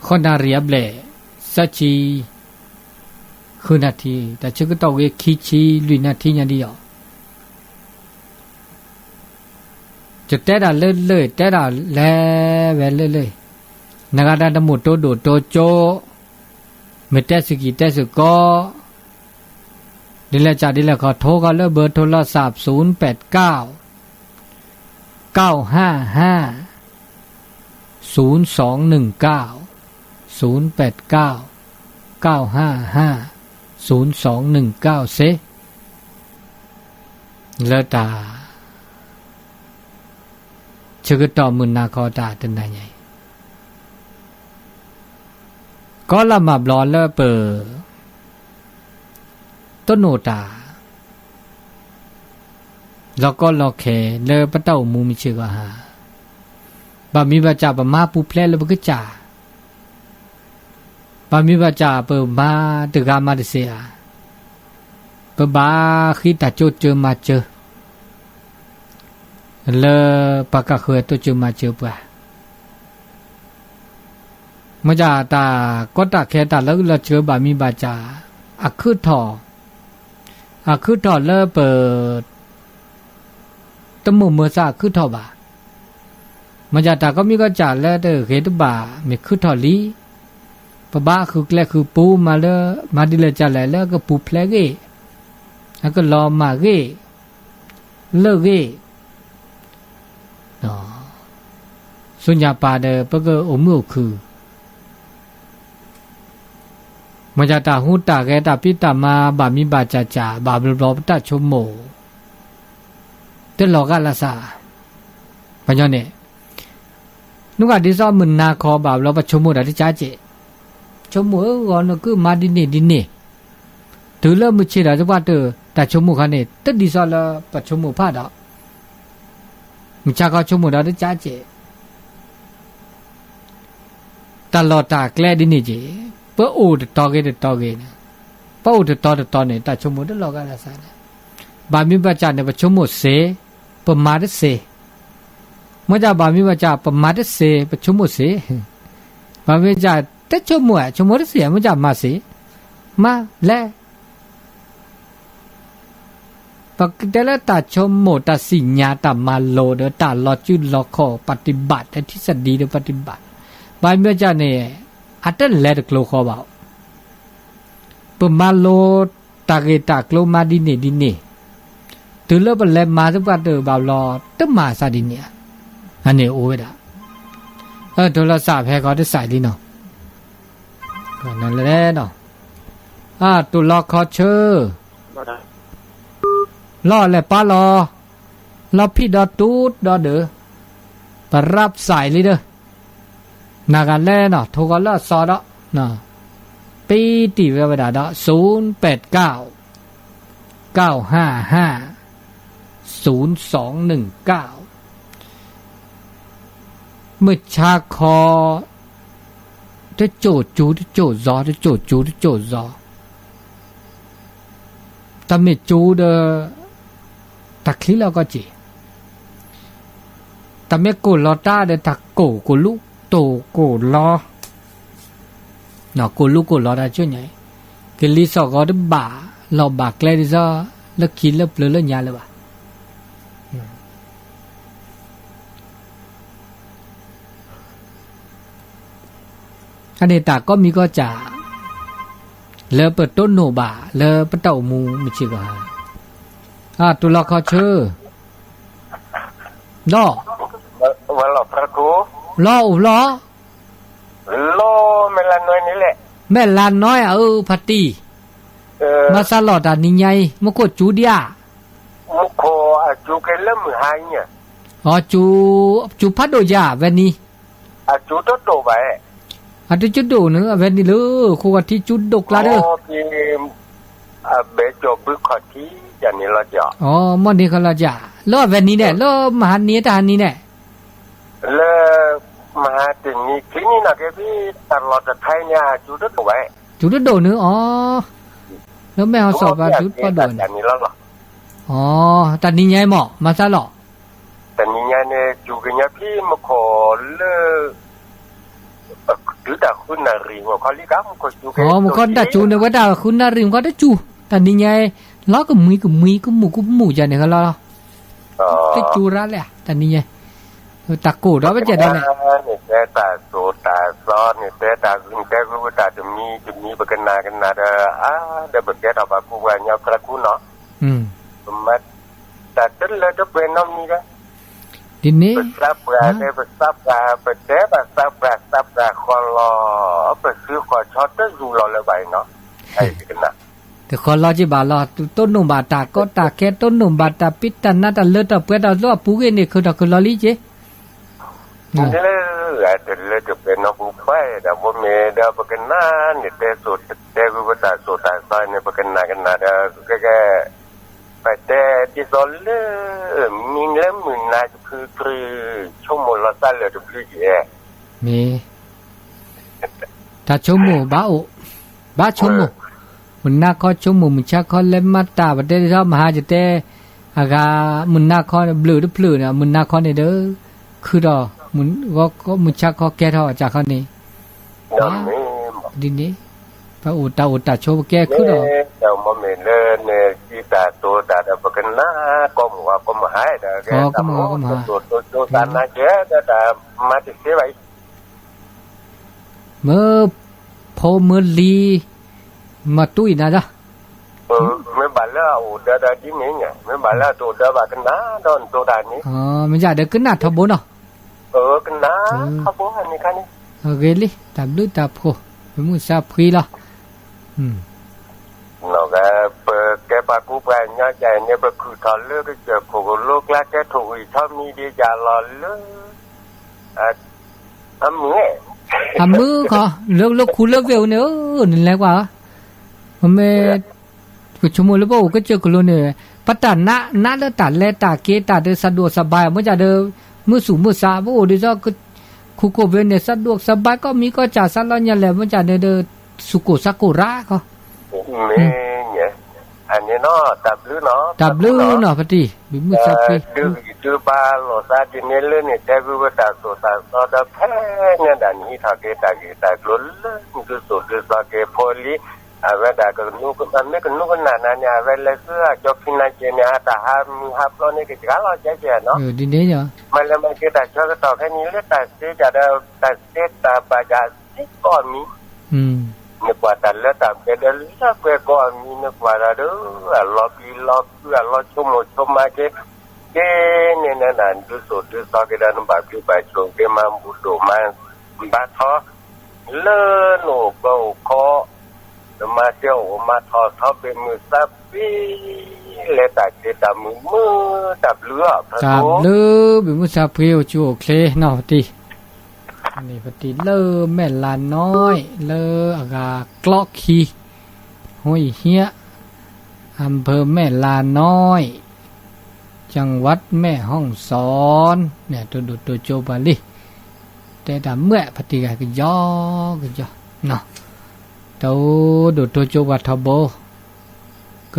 ဃိးနၣ်ရံၣ်အဘျဲၣ် သၢဆံ ဃုနၣ်ထံ, တၢ်ဆၢကတီၢ်ဝဲခံဆံလွံၢ်နၣ်ထံညါဒ်အံၤ, ယတဲဒၣ်လၢလၢ တဲဒၣ်လဲၤဝဲလၢလၢ, နဂၤဒၣ်တမိၣ်တိဒိၣ်တိကၠိ, မ့ၢ်တဲစ့ၢ်ကီးတဲစ့ၢ်ကီး, ဒ်လဲၣ်စးဒ်လဲၣ်ခီ ထိဃီလၢဘၢထိလီၤစး သုန်ပဲးကၠၣ် ကၠၣ်ဟၣ်ဟၣ် သုန်စီၣ်နုၣ်ကၠၣ်, သုန်ပဲးကၠၣ် ကၠၣ်ဟၣ်ဟၣ် သုန်စီၣ်နုၣ်ကၠၣ်စ့, လၢတၢ် ဆၢကတီၢ်မုၢ်နၤခီတၢ်တနၤညါအံၤ, ကီလၢမၤဘျီလၢပ တိၢ်နီၣ်တၢ် လီၤကီလီၤခဲလၢပတၢ်အိၣ်မူမုၢ်ဆ့ၣ်ဂီၤဟါ, ဘၣ်မံၤဘၣ်စၢ်ပမၤပူၤဖျဲးလၢပကစၢ်, ဘၣ်မံၤဘၣ်စၢ်ပမၤတဂၤမၤတစ့းဧါ, ပဘၣ်ဃ့တၢ်တိစၢၤမၤစၢၤ လၢပှၤကဃၢၤတိစၢၤမၤစၢၤပှၤ မ့ၢ်ဒ်တၢ်ကီတၢ်ခဲတၢ်လၢအုၣ်လီၤစၢၤဘၣ်မံၤဘၣ်စၢ်, အခုၣ်ထီၣ်, အခုၣ်ထီၣ်လၢပ တမိၣ်မၤစၢၤအခုၣ်ထီၣ်ဘၣ်. မ့ၢ်ဒ်တၢ်ကီမံၤကီစၢ်လၢတဂ့ၤတဘၣ်မ့ၢ်ခုၣ်ထီၣ်လံ, ပဘၣ်ဃုကျဲဃုပူမၤလၢ မၤဒ်လဲၣ်ကလဲၣ်လၢကပူၤဖျဲးဂ့ၤ, အကလီၤမၢ်ဂ့ၤ, လၢာ်ဂ့ၤ ဆူညါပၤဒီး ပကအိၣ်မုာ်အိၣ်ခုၣ်, မ့ၢ်ဒ်တၢ်ဟူးတၢ်ဂဲၤတၢ်ဖံးတၢ်မၤဘၣ်မံၤဘၣ်စၢ်စၢ် ဘၣ်ဘျီဘျီပတၢ်ဆိကမိၣ် တလီၤဂာ်လၢ်စၢ်, ပှၤညီန့ၣ် နုၢ်ဂၤဒ်သိးမုၢ်နၤခီဘၣ်ဘျီပဆိကမိၣ်ဒီးတကးကဲး, ဆိကမိၣ်ဧၢဂီၤနကုၢ်မၤဒ်န့ၣ်ဒ်န့ၣ်, တုၤလၢမုၢ်ဆ့ၣ်ဒီးသပှၢ်တၢၢ် တၢ်ဆိကမိၣ်ခါန့ၣ် တဒ်သိးလၢပဆိကမိၣ်ဖးဒီး မုၢ်ဆါခီဆိကမိၣ်ဒီးတကးကဲး တၢ်လီၢ်တၢ်ကျဲဒ်န့ၣ်က့ၤ, ပအိၣ်တတီၤဂ့ၤတတီၤဂ့ၤန့ၣ်, ပအိၣ်တတီၤတတီၤန့ၣ် တၢ်ဆိကမိၣ်တလီၤဂာ်လၢ်စၢ်န့ၣ်, ဘၣ်မံၤဘၣ်စၢ်န့ၣ် ပဆိကမိၣ်စ့, ပမၤတစ့, မ့ၢ်ဒ်ဘၣ်မံၤဘၣ်စၢ် ပမၤတစ့ ပဆိကမိၣ်စ့, ဘၣ်မံၤဘၣ်စၢ် တဆိကမိၣ်ဧါ ဆိကမိၣ်တစ့ မ့ၢ်ဒ်မၤစ့, မၤလဲၣ် ပကတဲလၢတၢ်ဆိကမိၣ်တၢ်စံၣ်ညါတၢ်မၤလိဒီးတၢ်လီၤစုလီၤခီၣ် ပတံဘၣ် တထံၣ်စဒံဒီးပတံဘၣ်, ဘၣ်မ့ၢ်ဒ်န့ၣ် အတလဲၤတကျိၤဃီဘၣ်, ပမၤလိတၢ်ဂ့ၢ်တၢ်ကျိၤမၤဒ်န့ၣ်ဒ်န့ၣ်, တုၤလၢပလဲၤမၤသပှၢ်တၢၢ်ဘၣ်ဘျီ တမၤစၢ်ဒ်န့ၣ်ဧါ, အန့ၣ်အိၣ်ဝဲဒၣ်, တိၢ်လီၤစၢ်ဖဲခီတစဲးလံနီၤ, လဲၣ်, တိၢ်လီၤခီဆၢ လီၢ်လဲၤပာ်လီၤ, လီၢ်ဖံးဒီးတူၢ်ဒီးဒၢး, ပရၢးစဲးလံဒီး, နဂၤလဲၣ်နီၤ ထိၣ်ဂီၤလၢအစီဒီး, ပံတံၢ်ဝဲဝဲဒၣ်ဒီး သုန်ပဲးကၠၣ် ကၠၣ်ဟၣ်ဟၣ် သုန်စီၣ်နုၣ်ကၠၣ်, မုၢ်ဆါခီ တစိၢ်ကၠူတစိၢ်စီၤ တစိၢ်ကၠူတစိၢ်စီၤ တၢ်မ့ၢ်ကၠူဒီး တၢ်ချံလီၤကီၢ်စ့ၢ်, တၢ်မ့ၢ်ကိၢ်လီၤတၢ်ဒီးတၢ်ကိၢ်ကိၢ်လူ တိၢ်ကိၢ်လီၤ, ကိၢ်လူကိၢ်လီၤတၢ်ဆိညါအံၤ, ကလံၤစိးဂီၤတဘၣ် လီၤဘၣ်ကျဲဒ်သိး လၢခံလၢပျၢၤလၢညါလၢၤဘၣ်. အန့ၣ်တၢ်ကိးမံၤကိးစၢ် လၢပတိၢ်နီၣ်ဘၣ်လၢပတၢ်အိၣ်မူမုၢ်ဆ့ၣ်ဂီၤ, တိၢ်လီၤခီဆၢ, လီၤ, လီၤအိၣ်လီၤ, လီၤမဲၢ်လးနွဲန့ၣ်လဲၣ်, မဲၢ်လးနွဲအၢ ဖါတံၢ်, မၤစးလီၤတၢ်နံၤညါအံၤ မူခိၣ်စူၤဒံးဧါ, မူခိၣ်အစူၤက့ၤလၢမုၢ်ဟါအံၤ, စူၤဖးဒိၣ်ယၤ အဝဲနံၤ, အစူၤတဒိၣ်ဘၣ်, အတစူၤဒိၣ်န့ၣ် အဝဲနံၤလၢ ဃိဂီၤထံစူၤဒိၣ်ကျါဒီး အဘဲကၠီၣ်ဘုခီၣ်ထံးယၤန့ၣ်လီၤ, မ့ၢ်န့ၣ်ဃီလီၤ, လၢအဝဲနံၤဒဲး လၢမဟါနံၤတဟါနံၤန့ၣ်, လၢ မဟါတနံၤခံနံၤနီၢ်ကဲဖံ တၢ်လီၢ်တထါအံၤန့ၣ် အစူၤတဒိၣ်ဘၣ်, စူၤတဒိၣ်န့ၣ်အီၤ, လၢမဲၢ်ဟီၣ်စီၣ်ပၤစူၤတဒိၣ်န့ၣ်, တၢ်နံၤညါအံၤမ့ၢ် မၤစးလီၤ, တနံၤညါန့ၣ် စူၤကညီဖံမူခိၣ်လၢ တုၤတၢ်ဃုနၣ်ရံၣ်မခီလံက မူခိၣ်စူၤက့ၤ, မခီတၢ်စူၤန့ၣ် ဝဲတၢ်ဃုနၣ်ရံၣ်မခီတစူၤ, တၢ်နံၤညါအံၤ လီၤကမှံကမှံကမူၣ်ကမူၣ်ယၤန့ၣ်ဃီလီၤ, တစူၤရၤလဲၣ် တၢ်နံၤညါ, တၢ်ကိၢ်ဒီးပကဲဒီးလဲၣ်, နတဲတၢ်သိၣ်တၢ်သီ နတဲတၢ်ဂုၤ နတဲဂုၤပတၢ်တမံၤတမံၤ ပကနၣ်ကနၣ်ဒီး အါ ဒီးပကဲထီၣ်ပှၤကူပှၤကညီသရၣ်ခူနီၤ, ပမၤ တၢ်တလၢတပှဲၤနီတမံၤဒီး, ဒ်န့ၣ်, ပသးပှၢ်န့ၣ် ပသးပှၢ် ပတဲဘၣ်သးပှၢ် သးပှၢ်ဃီလီၤ, ပသုးဃီၤဆီတယူၢ်လီၤလၢၤဘၣ်အံၤနီၤ, တဃီလီၤက့ၤဘၣ်လီၤ, တိၢ်နီၣ်ဘၣ်တၢ်ကီတၢ်ခဲ တိၢ်နီၣ်ဘၣ်တၢ်ပ့တၢ်နါတၢ်လၢတၢ်ပှဲၤတၢ်လၢအပူၤဂ့ၤန့ၣ် ခုၣ်ထီၣ်ခုၣ်လီၤလံက့ၤ လၢ တလၢတပှဲၤနီတမံၤပှဲၤဒီး ဘိမ့ၢ်ဒီးပကနၣ်န့ၣ် တဲစိၤတဲဂုၤပတၢ်သိၣ်တၢ်သီန့ၣ် ပကနၣ်ကနၣ်ဒီး ကဲကဲ ပတဲဒ်သိးလၢ မံလၢမုၢ်နၤတဖုတဖု ဆိကမိၣ်လီၤသးလၢာ်တဘျုးယဲၢ်, မ့ၢ် တၢ်ဆိကမိၣ်ဘၣ်အိၣ်, ဘၣ်ဆိကမိၣ်, မုၢ်နၤခီဆိကမိၣ် မုၢ်ဆါခီလဲၤမၤတၢ် ပတဲဒ်သိးမဟါယတဲ, အဂၤ မုၢ်နၤခီဘျုးတဖျၢၣ်န့ၣ် မုၢ်နၤခီန့ၣ်ဒီး ခုၣ်ထီၣ်, မုၢ်ဆါခီကဲထီၣ်အစှၤခီန့ၣ်, ဒ်န့ၣ်, ပအိၣ်တၢ်အိၣ်တၢ်ဆိးပကဲခုၣ်ထီၣ်, မ့ၢ်လၢနစံးတၢ်တိၤတၢ်ဒီး ပကနၣ်ကိးမုၢ်ဂီၤကိးမုၢ်ဟါဒီး ကဲတၢ်မူတိၤတိၤတိၤတိၤတၢ်နါကဲဒီးတၢ်မၤတသ့ဘၣ်အံၤ မ့ၢ်ဖိမ့ၢ်လံၤ, မၤတူၢ်အံၤနၤဒီး, မ့ၢ်ဘၣ်လၢအအိၣ်ဒီးဒီးဒ်န့ၣ်ညါ, မ့ၢ်ဘၣ်လၢအတအိၣ်ဒီးဘၣ်ကနၣ်ဒီးနတိၤတၢ်န့ၣ်, မ့ၢ်ယၤဒီးကနၣ်ထီဘိနီၤ, ကနၣ်ထီဘိန့ၣ်ခါန့ၣ်, အဂ့ၤလံ တၢ်ဘျုးတၢ်ဖှိၣ်, ပမုၢ်ဆါဖှံလီၤ, ပကဲပှၤကူပှၤကညီကန့ၣ် ပခုၣ်ထီၣ်လၢကစၢၢ်ခိၣ်ကလိကျါ ကဲထိၣ်ဂံၢ်ထီၣ်မံၤဒံးယၤလီၤလၢ အမုၢ်, အမုၢ်ခီ, လၢလၢခူလၢဝ့ၢ်ဧိၤန့ၣ်ဧၢ, နလဲၤကွၢ်, ပမ့ၢ်, ပဆိကမိၣ်လၢပအိၣ်ကစၢၢ်ကလိန့ၣ်, ပတၢ်နးနးလၢတၢ်လဲၤတၢ်က့ၤတၢ်ဒီး စးဒိၣ်စးဘါ မ့ၢ်ကဒီး, မုၢ်သူၣ်မုၢ်သး ပအိၣ်ဒ်သိး ခူခိၣ်ဘ့န့ၣ် စးဒိၣ်စးဘါ ကီၢ်မံကီၢ်စၢ် စးလီညါလဲၣ် မ့ၢ်ကဒီး စူၢ်ကိၢ်စးကိၢ်ရၣ်ခီ, မ့ၢ်, အန့ၣ်နီၤ တၢ်ဘျုးနီၤ တၢ်ဘျုးနီၤ ဖါတံၢ် ဘံမုၢ်သးဖှံ ဒုးဂံၢ်ဒုးဘါလိာ်သးဒ်န့ၣ်လၢန့ၣ် တဲဂုၢ်ပတၢ်သိၣ်တၢ်သီဒီး ဖဲန့ၣ်ဒၣ်နဟံးထီၣ်က့ၤတၢ်ဂ့ၢ်တၢ်ကျိၤလၢနဒုးသိၣ်ဒုးသီက့ၤဖိလံ, အဝဲဒၣ်ကနူ, မ့ၢ်ကနူကနၣ်နၤန့ၣ် အဝဲလဲၤဆူအကၠီဖံနၤက့ၤန့ၣ် အတၢ်ဟးမုၢ်ဟးဖျိးန့ၣ် ကစှၤလီၤကဲကဲနီၤ, မ့ၢ်လဲၤမၤက့ၤတၢ်ဆၢကတီၢ်ခဲအံၤလၢတၢ်သ့တၢ်ဒီး တၢ်သ့တၢ်ဘၣ်ယၤသ့ကိးမံၤ နကွၢ်တၢ်လၢတၢ်ပှဲၤဒီးလၢပှဲၤကိးမံၤ နကွၢ်တၢ်ဒီး အလီၤပျံၤလီၤဖုး အလီၤဆိကမိၣ်ဆိကမးက့ၤ, က့ၤန့ၣ်နဒုးသိၣ်ဒုးသီက့ၤဒီး နဘၣ်ဘျုးဘၣ်ဆိၣ်က့ၤ မၤဘူၣ်ဒိၣ်မးဘါထီၣ် လၢနအိၣ်ပၢအိၣ်ခီ, နမၤစၢၤအိၣ်မၤထီၣ်ထီဘ့ၣ်မုၢ်သးဖှံ လဲၤတၢ်စ့တၢ်မုာ်မုာ် တၢ်ဘျုးအီၤ တၢ်ဘျုး ဘံမုၢ်သးဖှံ အိၣ်ဆူၣ်အိၣ်ချ့နီၤ ပတံၢ် န့ၣ်ပတံၢ်လၢမဲၢ်လးနီၢ် လၢအဂၤကျီခံ ဟိဟံၣ် อำเภอแม่ลาน้อย จังหวัดแม่ฮ่องสอน န့ၣ် တိၢ်ဒိၣ်တိၢ်ကၠိပှၤလံ တဲတၢ်မုာ် ပတံၢ်ဂၤကယီ ကယီ တၢ်အိၣ်ဒိၣ်တိၢ်ကၠိပှၤထီဘိ က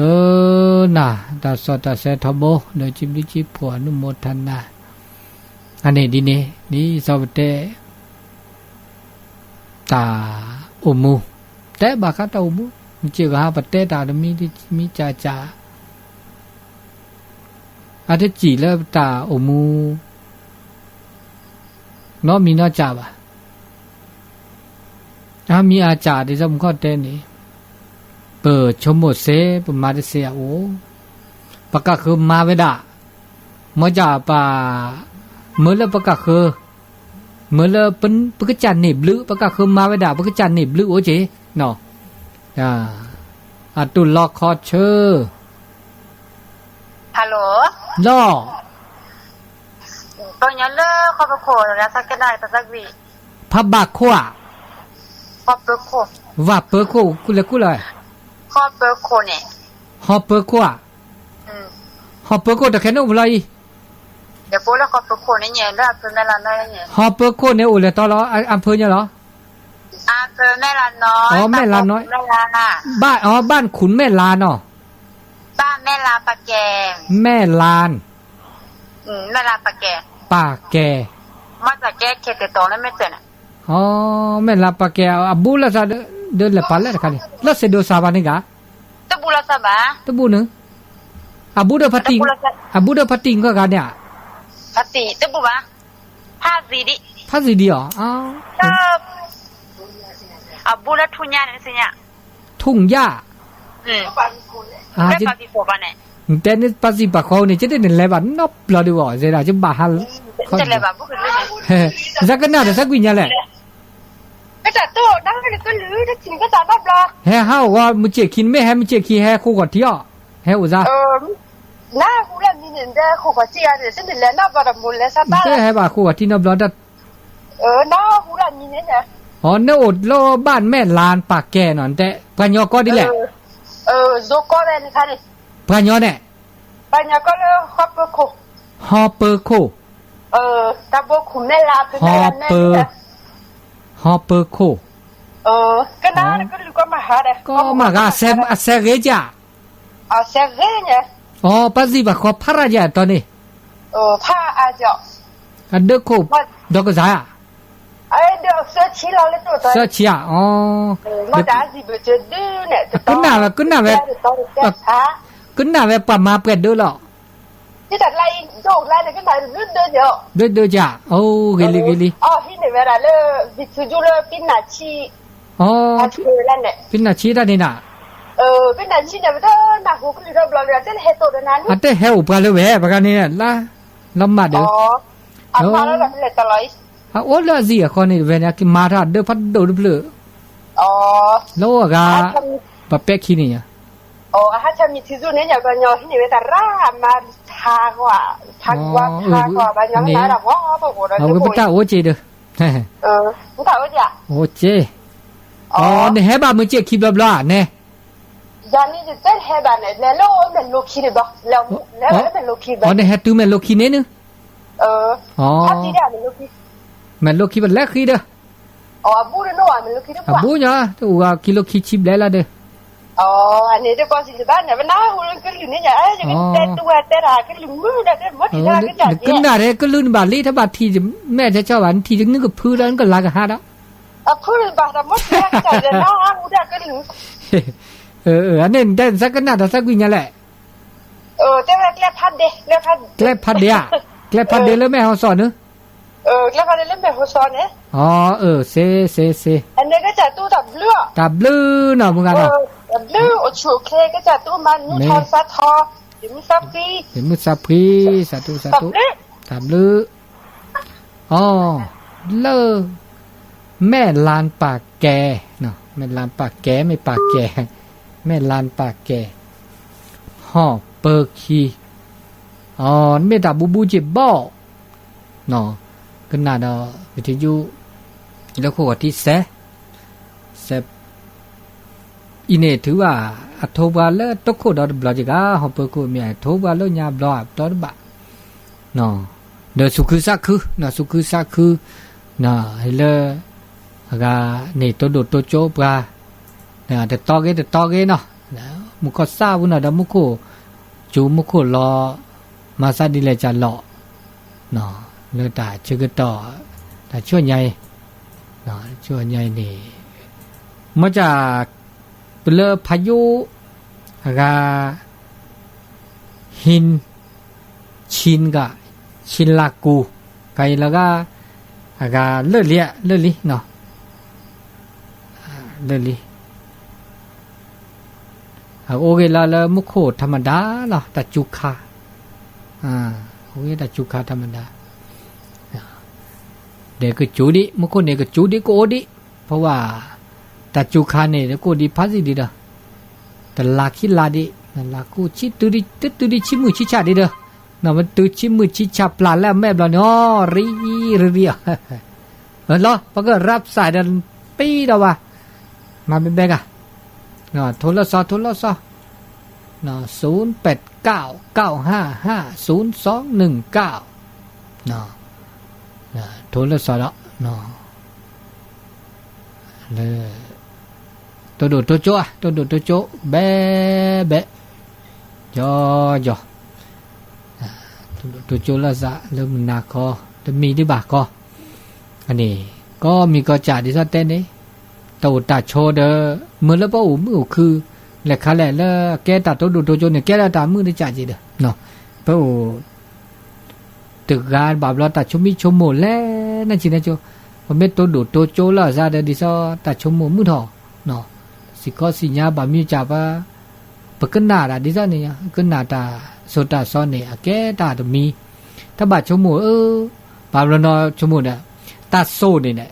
နၣ်တၢ်စီတၢ်ဆှံထီဘိ ဒီးစံးဘျုးစံးဖှိၣ် အနုမောทนา အန့ၣ်ဒ်န့ၣ် ဒ်သိးပတဲ တၢ်အိၣ်မူ တဲဘၣ်ဃးတၢ်အိၣ်မူ မ့ၢ်စ့ၢ်ကီးဟးပတဲတၢ်တမံၤတမံၤကၢ်ကၢ် အတစံၣ်လၢပတၢ်အိၣ်မူ နီတမံၤနီတစဲးဘၣ်. အါမံၤအါစဲးဒ်သိးမူခိၣ်တဲန့ၣ် ပဆိကမိၣ်စ့ ပမၤတစ့အအိၣ် ပကဃုမၤဝဲဒၣ် မ်ကၢ်ပၢ် မၢလၢပကဃၢၤ, မၢလၢပကစၢ်န့ၢ်ဘျုး, ပကဃၢၤမၤဝဲဒၣ် ပကစၢ်န့ၢ်ဘျုးအိၣ်က့ၤနီၤ, အတိၢ်လီခီဆၢ လီၤ ဖးဘၣ်ခိၣ်ဧါ, ဝၣ်ပၢခိၣ်, လဲၤကူၣ်လီၤ, ဟီၣ်ပၢခိၣ်ဧါ, ဟီၣ်ပၢခိၣ်တခဲန့ၣ်အိၣ်ဖဲလဲၣ်အံၤ, ဟီၣ်ပၢခိၣ်န့ၣ်အိၣ်လဲၤတီလီၤ, အဖၢညါလီၤ, အမဲၢ်လါနီၤ, ဘၣ်, အီ ဘၣ်နခုၣ်မဲၢ်လါနီၤ, မဲၢ်လါ, ပၢ်ကဲ, အီ မဲၢ်လါပၢ်ကဲ, အဘူးလၢသးဒီးလဲၤပာ်လၢတခါန့ၣ် လၢစ့ဒိးစးဘၣ်န့ၣ်ဂၤ, တဘူးနုၤ, အဘူးဒီးဖါတံၢ်, အဘူးဒီးဖါတံၢ်နခီဂၤန့ၣ်ဧါ, ဖါတံၢ်, ဖါတံၢ်ဒံးအီၤ, ထူၣ်ညၣ်, တဲန့ၣ်ပှၤစံးပှၤဃီန့ၣ် ကတဲန့ၣ်လဲၤဘၣ်နီတဘျီဒံးဘၣ်, ယဘၣ်ဟး, သးကနၣ်ဒီးသးကွံာ်ညါလဲၣ်, ဟဲဟးအိၣ်ဂီၤမုၢ်ဆ့ၣ်ခံ နမ့ၢ်ဟဲမုၢ်ဆ့ၣ်ခံဟဲဃိးဂီၤထံအီၤ, ဟဲအိၣ်သး နတဟဲဘၣ်ဃိးဂီၤထံနီတဘျီ, အီ နအိၣ်လၢဘၣ်မဲၢ်လါပၢ်ကဲနီၤ, နတဲပှၤကညီကီၢ်ဒ်လဲၣ်, ပှၤကညီန့ၣ်, ဟီၣ်ပၢခိၣ်, ဟီၣ်ပၢ, ဟီၣ်ပၢခိၣ်, ကီၢ်မးဂၤ, အစဲးဂ့ၤကၢ်, အီ ပှၤစံးပှၤဃီဖးရၣ်ယဲၢ်တီန့ၣ်, အဒၢးခိၣ်ဒီးကစၢ်ဧါ, သၢဆံဧါ, အီ ကနၣ်ဝဲ, ကနၣ်ဝဲ, ကနၣ်ဝဲပှၤမၤပှဲၤဒၢးလီၤ, ဒၢးဒၢးကၢ်, အိၣ်ဂ့ၤလံဂ့ၤလံ, အီ ဖံနၢ်ဆံတၢ်န့ၣ်နၤ, အတဟဲအိၣ်ပှၤလၢဝဲ ပှၤဂၤန့ၣ်, လၢမးဒီး, အအိၣ်လၢအစံၣ်အဃီန့ၣ် ဝဲန့ၣ် ကမၤထီၣ်အဒၢးဖးဒိၣ်တဖျၢၣ်, လၢအဂၤ, ပှၤပဲာ်ခံန့ၣ်ညါ, အဝဲပတၢ်အိၣ်က့ၤဒီး, အီ နဟဲဘၣ်မုၢ်ဆ့ၣ်ခံဘျီဘျီဧါန့ၣ်, အီ နဟဲတုၤမဲာ်လိခံန့ၣ်နုၤ, အီ, မဲာ်လိခံပလဲၤဃံဒီး, အဘူးညီ, တအိၣ်ဂၤကံလိခံဆံဘျဲၣ်လီၤဒီး, နကနၣ်ထဲကလုၢ်နဘၣ်လံ တဘၣ်ထံၣ်မဲာ်ထဲကီဘၣ် နထံၣ်နကဖုဒီး နကလၤကဟးဒီး, အန့ၣ်နတဲသးကနၣ်ဒီးသးကွံာ်ညါလဲၣ်, ကျဲဖးဒ့ဧါ, ကျဲဖးဒ့လၢမဲာ်ဟီၣ်စီၣ်နုၤ, အၢ စ့ စ့ စ့, တၢ်ဘျုးနီၤ မုၢ်ဂၤနီၤ, မုၢ်ထီၣ်သးထီ, မုၢ်သးဖှံ, တၢ်ဘျုး, အီ, လၢ, မဲၢ်လါပာ်ကဲ, မဲၢ်လါပာ်ကဲ မ့ၢ်ပာ်ကဲ, မဲၢ်လါပာ်ကဲ, ဟီၣ်ပၢခံ, အီ, မ့ၢ်တၢ်ဘူးဘူးက့ၤဘီၣ်, ကနၣ်ဒီး ပထံၣ်ယူၣ်, လၢခိၣ်ဂီၤထံစဲး, စဲး အံၤန့ၣ်ထုးဘၣ်, အထိပှၤလၢတခိၣ်ဒီတဘျီကဂၤ ဟီၣ်ပၢခိၣ်မ့ၢ်အထိပှၤလၢညါဘျီအဘျီတဘၣ်, ဒီးသူၣ်ခုသးခု, သူၣ်ခုသးခု, လၢ, အဂၤ, န့ၣ်တိဒိၣ်တိကၠိပှၤ, တတီဂ့ၤတတီဂ့ၤနီၤ, မူခိၣ်စၢ်ဝံၤနီၤဒီးမူခိၣ်, ကၠူမူခိၣ်လီၤ, မၤသးဒ်လဲၣ်ကလီၤ, လၢတၢ်ဆၢကတီၢ်, တၢ်ဆူညါအံၤ, ဆူညါအံၤန့ၣ်, မ့ၢ်က, ပလၢဖးယိၣ်, အဂၤ, ဟံၣ်, ဆံၣ်ဂၤ, ဆံၣ်လၢ်ကူၣ်, ကယံၤလီၤဂၤ, အဂၤလၢာ်လံ, လၢာ်လံ, လၢာ်လံ အအိၣ်ဂ့ၤလီၤလၢမူခိၣ်ထမဒါလီၤ တၢ်စူၤခါ, အိၣ်ဂ့ၤတၢ်စူၤခါထမဒါ, ဒီးကစူၤဒံး မူခိၣ်န့ၣ် ကစူၤဒံးကအိၣ်ဒံး, ဖဲဝဲ တၢ်စူၤခါန့ၣ် ကအိၣ်ဒံးဖးစံၣ်ဒံးဒီး တလါခံလါဒံး, လါကိၣ်ဆံတုၤဒံး တတုၤဒံးဆံမုၢ်ဆံဆၣ်ဒံးဒီး, နမ့ၢ်တုၤဆံမုၢ်ဆံဆၣ်ပျၢ်လၢအမဲာ်ဘျီန့ၣ် အီ ရံရံရံအီၤ လီၤ ပကရၢပစၢ်ဒီး ပံဒီးဝဲ မၤဘဲဘဲဂၤ, ထိလၢစီၤ ထိလၢစီၤ, ศูนย์แปดเก้า เก้าห้าห้า ศูนย์สองหนึ่งเก้า ထိလၢစီၤဒီး လၢ တိၢ်ဒိၣ်တိၢ်ကၠိ တိၢ်ဒိၣ်တိၢ်ကၠိ ဘဲဘဲ ယီယီ တိၢ်ဒိၣ်တိၢ်ကၠိလၢစး လၢမုၢ်နၤခီ တမံၤဒံးဘၣ်ခီ, န့ၣ် ကီမံၤကီစၢ်ဒ်သိးတဲန့ၣ်, တၢ်အိၣ်တၢ်ဆိးဒီး မ့ၢ်လၢပအိၣ်မုာ်အိၣ်ခုၣ် လဲၤခါလဲၣ်လၢအကဲတၢ်တိၢ်ဒိၣ်တိၢ်ကၠိန့ၣ် ကဲလၢတၢ်မုာ်တစၢ်က့ၤဒီး ပအိၣ် တဂၤဘၣ်ဘျီ တၢ်ဆိမိၣ်ဆိကမိၣ်လဲၤနၢ်ဆံးနၢ်ကၠိ, ပမ့ၢ်တိၢ်ဒိၣ်တိၢ်ကၠိလၢအစးဒီး ဒ်သိးတၢ်ဆိကမိၣ်မုာ်ထီၣ်, စံၣ်ခီစံၣ်ညါဘၣ်မံၤကၢ်ပှၤ, ပကနၣ်တၢ်ဒ်သိးန့ၣ် ကနၣ်တၢ်စိၤတၢ်စီန့ၣ် အကဲတၢ်တမံၤ, တၢ်ဘၣ်ဆိကမိၣ်ဧၢ, ဘၣ်ဘျီနီၤဆိကမိၣ်ဒီး တၢ်စိၤန့ၣ်န့ၣ်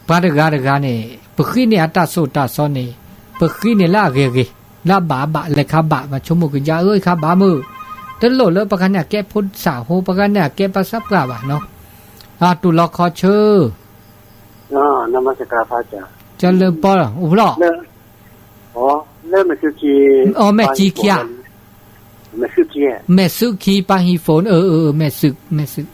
ပှၤတဂၤတဂၤန့ၣ် ပဃ့န့ၢ်အတၢ်စိၤတၢ်စီန့ၣ် ပဃ့န့ၢ်လၢအဂ့ၤဂ့ၤ, လၢအဘၣ်အဘၣ် လဲၤခါဘၣ် မၤဆိကမိၣ်ကယါအၢ ခါဘၣ်မုာ်, တလိၣ်လၢပှၤဂၤန့ၣ်အကဲဖိသၣ်ဖိ ပှၤဂၤန့ၣ်အကဲပှၤသးပှၢ်ဘၣ်နီၤ, တူၢ်လီၤခီဆၢ ကၠီလၢပီၢ် အိၣ်ဖျီၣ်, အီ မဲာ်စုခံဧါ, မဲာ်စုခံ ပၢ်ဟံၣ်ဖိၣ် အၢ မဲာ်စု မဲာ်စုခံ,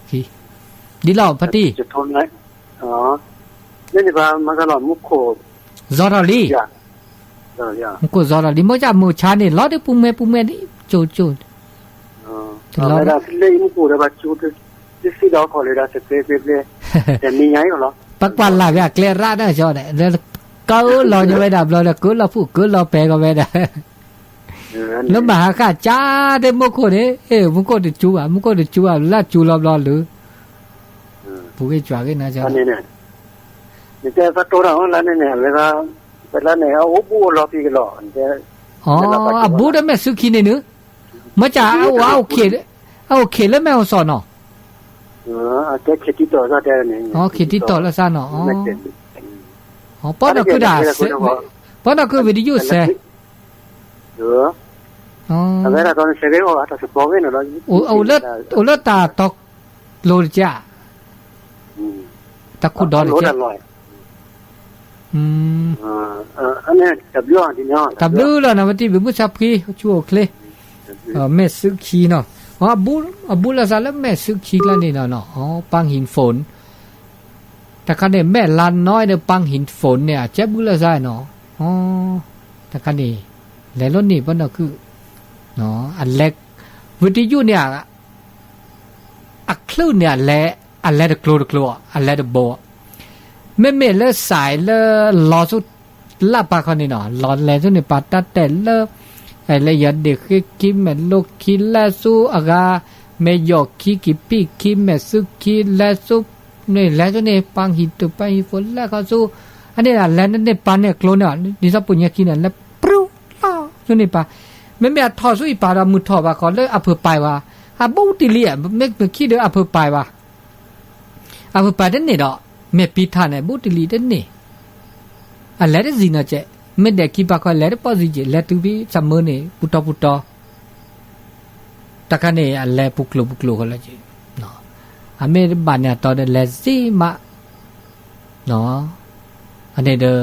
ဒ်လီၤဖါတံၢ် မုၢ်ခိၣ် စီၤထီၣ်လံ, မုၢ်ခိၣ်စီၤထီၣ်လံ, မုၢ်ကၠၢ်မုၢ်ဆါန့ၣ် လီၤဒ်ပူၤမဲာ်ပူၤမဲာ်ဒ် ကၠိကၠိ, ပကွၢ်လၢ်ဝဲအကျဲရၣ်ဒၣ်ကၠီဒီး လၢကလီၤညီဝဲဒၣ်ဘျီဒီး ကလီၤဖှိၣ်ကလီၤပဲာ်ကီးဝဲဒၣ် လၢမၤဟါဃၣ်ကၠါတဲမူခိၣ်န့ၣ် မူခိၣ်တစူၤဘၣ် မူခိၣ်တစူၤဘၣ် လၢစူၤလီၤဘျီလၢ ပူၤက့ၤကွၢ်က့ၤနၤကၠီ နတဲသးတိၢ်တၢ်အီၣ်လၢန့ၣ်န့ၣ် ဝဲဒၣ်န့ၣ် အအိၣ်ဘူးအလီၤက့ၤကလီၤ အဘူးဒီးမဲာ်စုခံန့ၣ်နုၤ မ့ၢ်ကၢ် အအိၣ်ခ့လၢမဲာ်ဟီၣ်စီၣ်နီၤ ခ့တံတီၢ်လၢစၢ်နီၤ ပီၢ်နီၢ်ခုဒၣ် ပီၢ်နီၢ်ခု video စဲး အဝဲဒၣ်ဒီးနဆဲးဂ့ၤအီၤတၢ်စပီၤဂ့ၤနီၤဒီး အိၣ်လၢတၢ်တီလိၤတက့ၢ် တၢ်ခိၣ်ဒီတက့ၢ် တၢ်ဘျုးလီၤ နဝတံၢ်ဘုမုၢ်ဆါဖှံ ဆူအိၣ်ချ့ မဲာ်စုခံနီၤ အဘူးလီၤသးလၢမဲာ်စုခံကျါန့ၣ်နီၤ ပၢ်ဟံၣ်ဖိၣ် တခါန့ၣ် မဲာ်လါနီၢ်ဒီးပၢ်ဟံၣ်ဖိၣ်န့ၣ် အကဲဘူးလီၤသးနီၤ တခါန့ၣ် လဲၤလိာ်န့ၢ်ပနီၢ်ခုၣ် အလဲၤ ဝံၤတယုၢ်န့ၣ် အချုးန့ၣ် အလဲၤတကျိၤတကျိၤ အလဲၤတဘိ မ့မ့ၢ်လၢစးလၢ လီၤဆူ လၢပၢ်ခီန့ၣ်နီၤ လီၤလဲၤဆူန့ၣ် ပာ်တၢ်တဲာ်လၢ လၢယၤဒ့ၣ်ဃ့ခံ မဲာ်လိခံ လဲၤဆူအဂၤ မဲာ်ယီၢ်ခံ ကံၢ်ပံၣ်ခံ မဲာ်စုခံ လဲၤဆူ န့ၣ် လဲၤဆူန့ၣ် ပၢ်ဟံၣ်တပၢ်ဟံၣ်ဖိလဲၤခီဆူ အန့ၣ် လဲၤန့ၢ်ပၢ်န့ၣ်ကျိၤန့ၣ် ဒ်သိးပိာ်ညါခံန့ၣ် လဲၤပြူလီၤဆူန့ၣ်ပၢ် မ့မ့ၢ်အထီၣ်ဆူအံၤပၢ်ဒီး မုၢ်ထီၣ်ဘၣ်ခီလၢအဖုပၢ်ဘၣ် အဘူးတံၢ်လံ မ့ၢ်ခံဒီးအဖုပၢ်ဘၣ် အဖုပၢ်တန့ၢ်ဒီး မဲာ်ပံထၣ်န့ၣ် ဘူးတံၢ်လံတန့ၢ် အလဲၤတစံၣ်နီၤကဲး မ့ၢ်ဒဲးခံပၢ်ခီလဲၤတပီၢ်စံၣ်ကဲး လဲၤတုၤဖဲသးမၢန့ၣ် ပူၤတီပူၤတီ တခါန့ၣ် အလဲၤပူၤကျိၤပူၤကျိၤဃီလၢက့ၤ အမ့ၢ်တဘၣ်န့ၣ်အတီဒီးလဲၤစ့မး အန့ၣ်ဒီး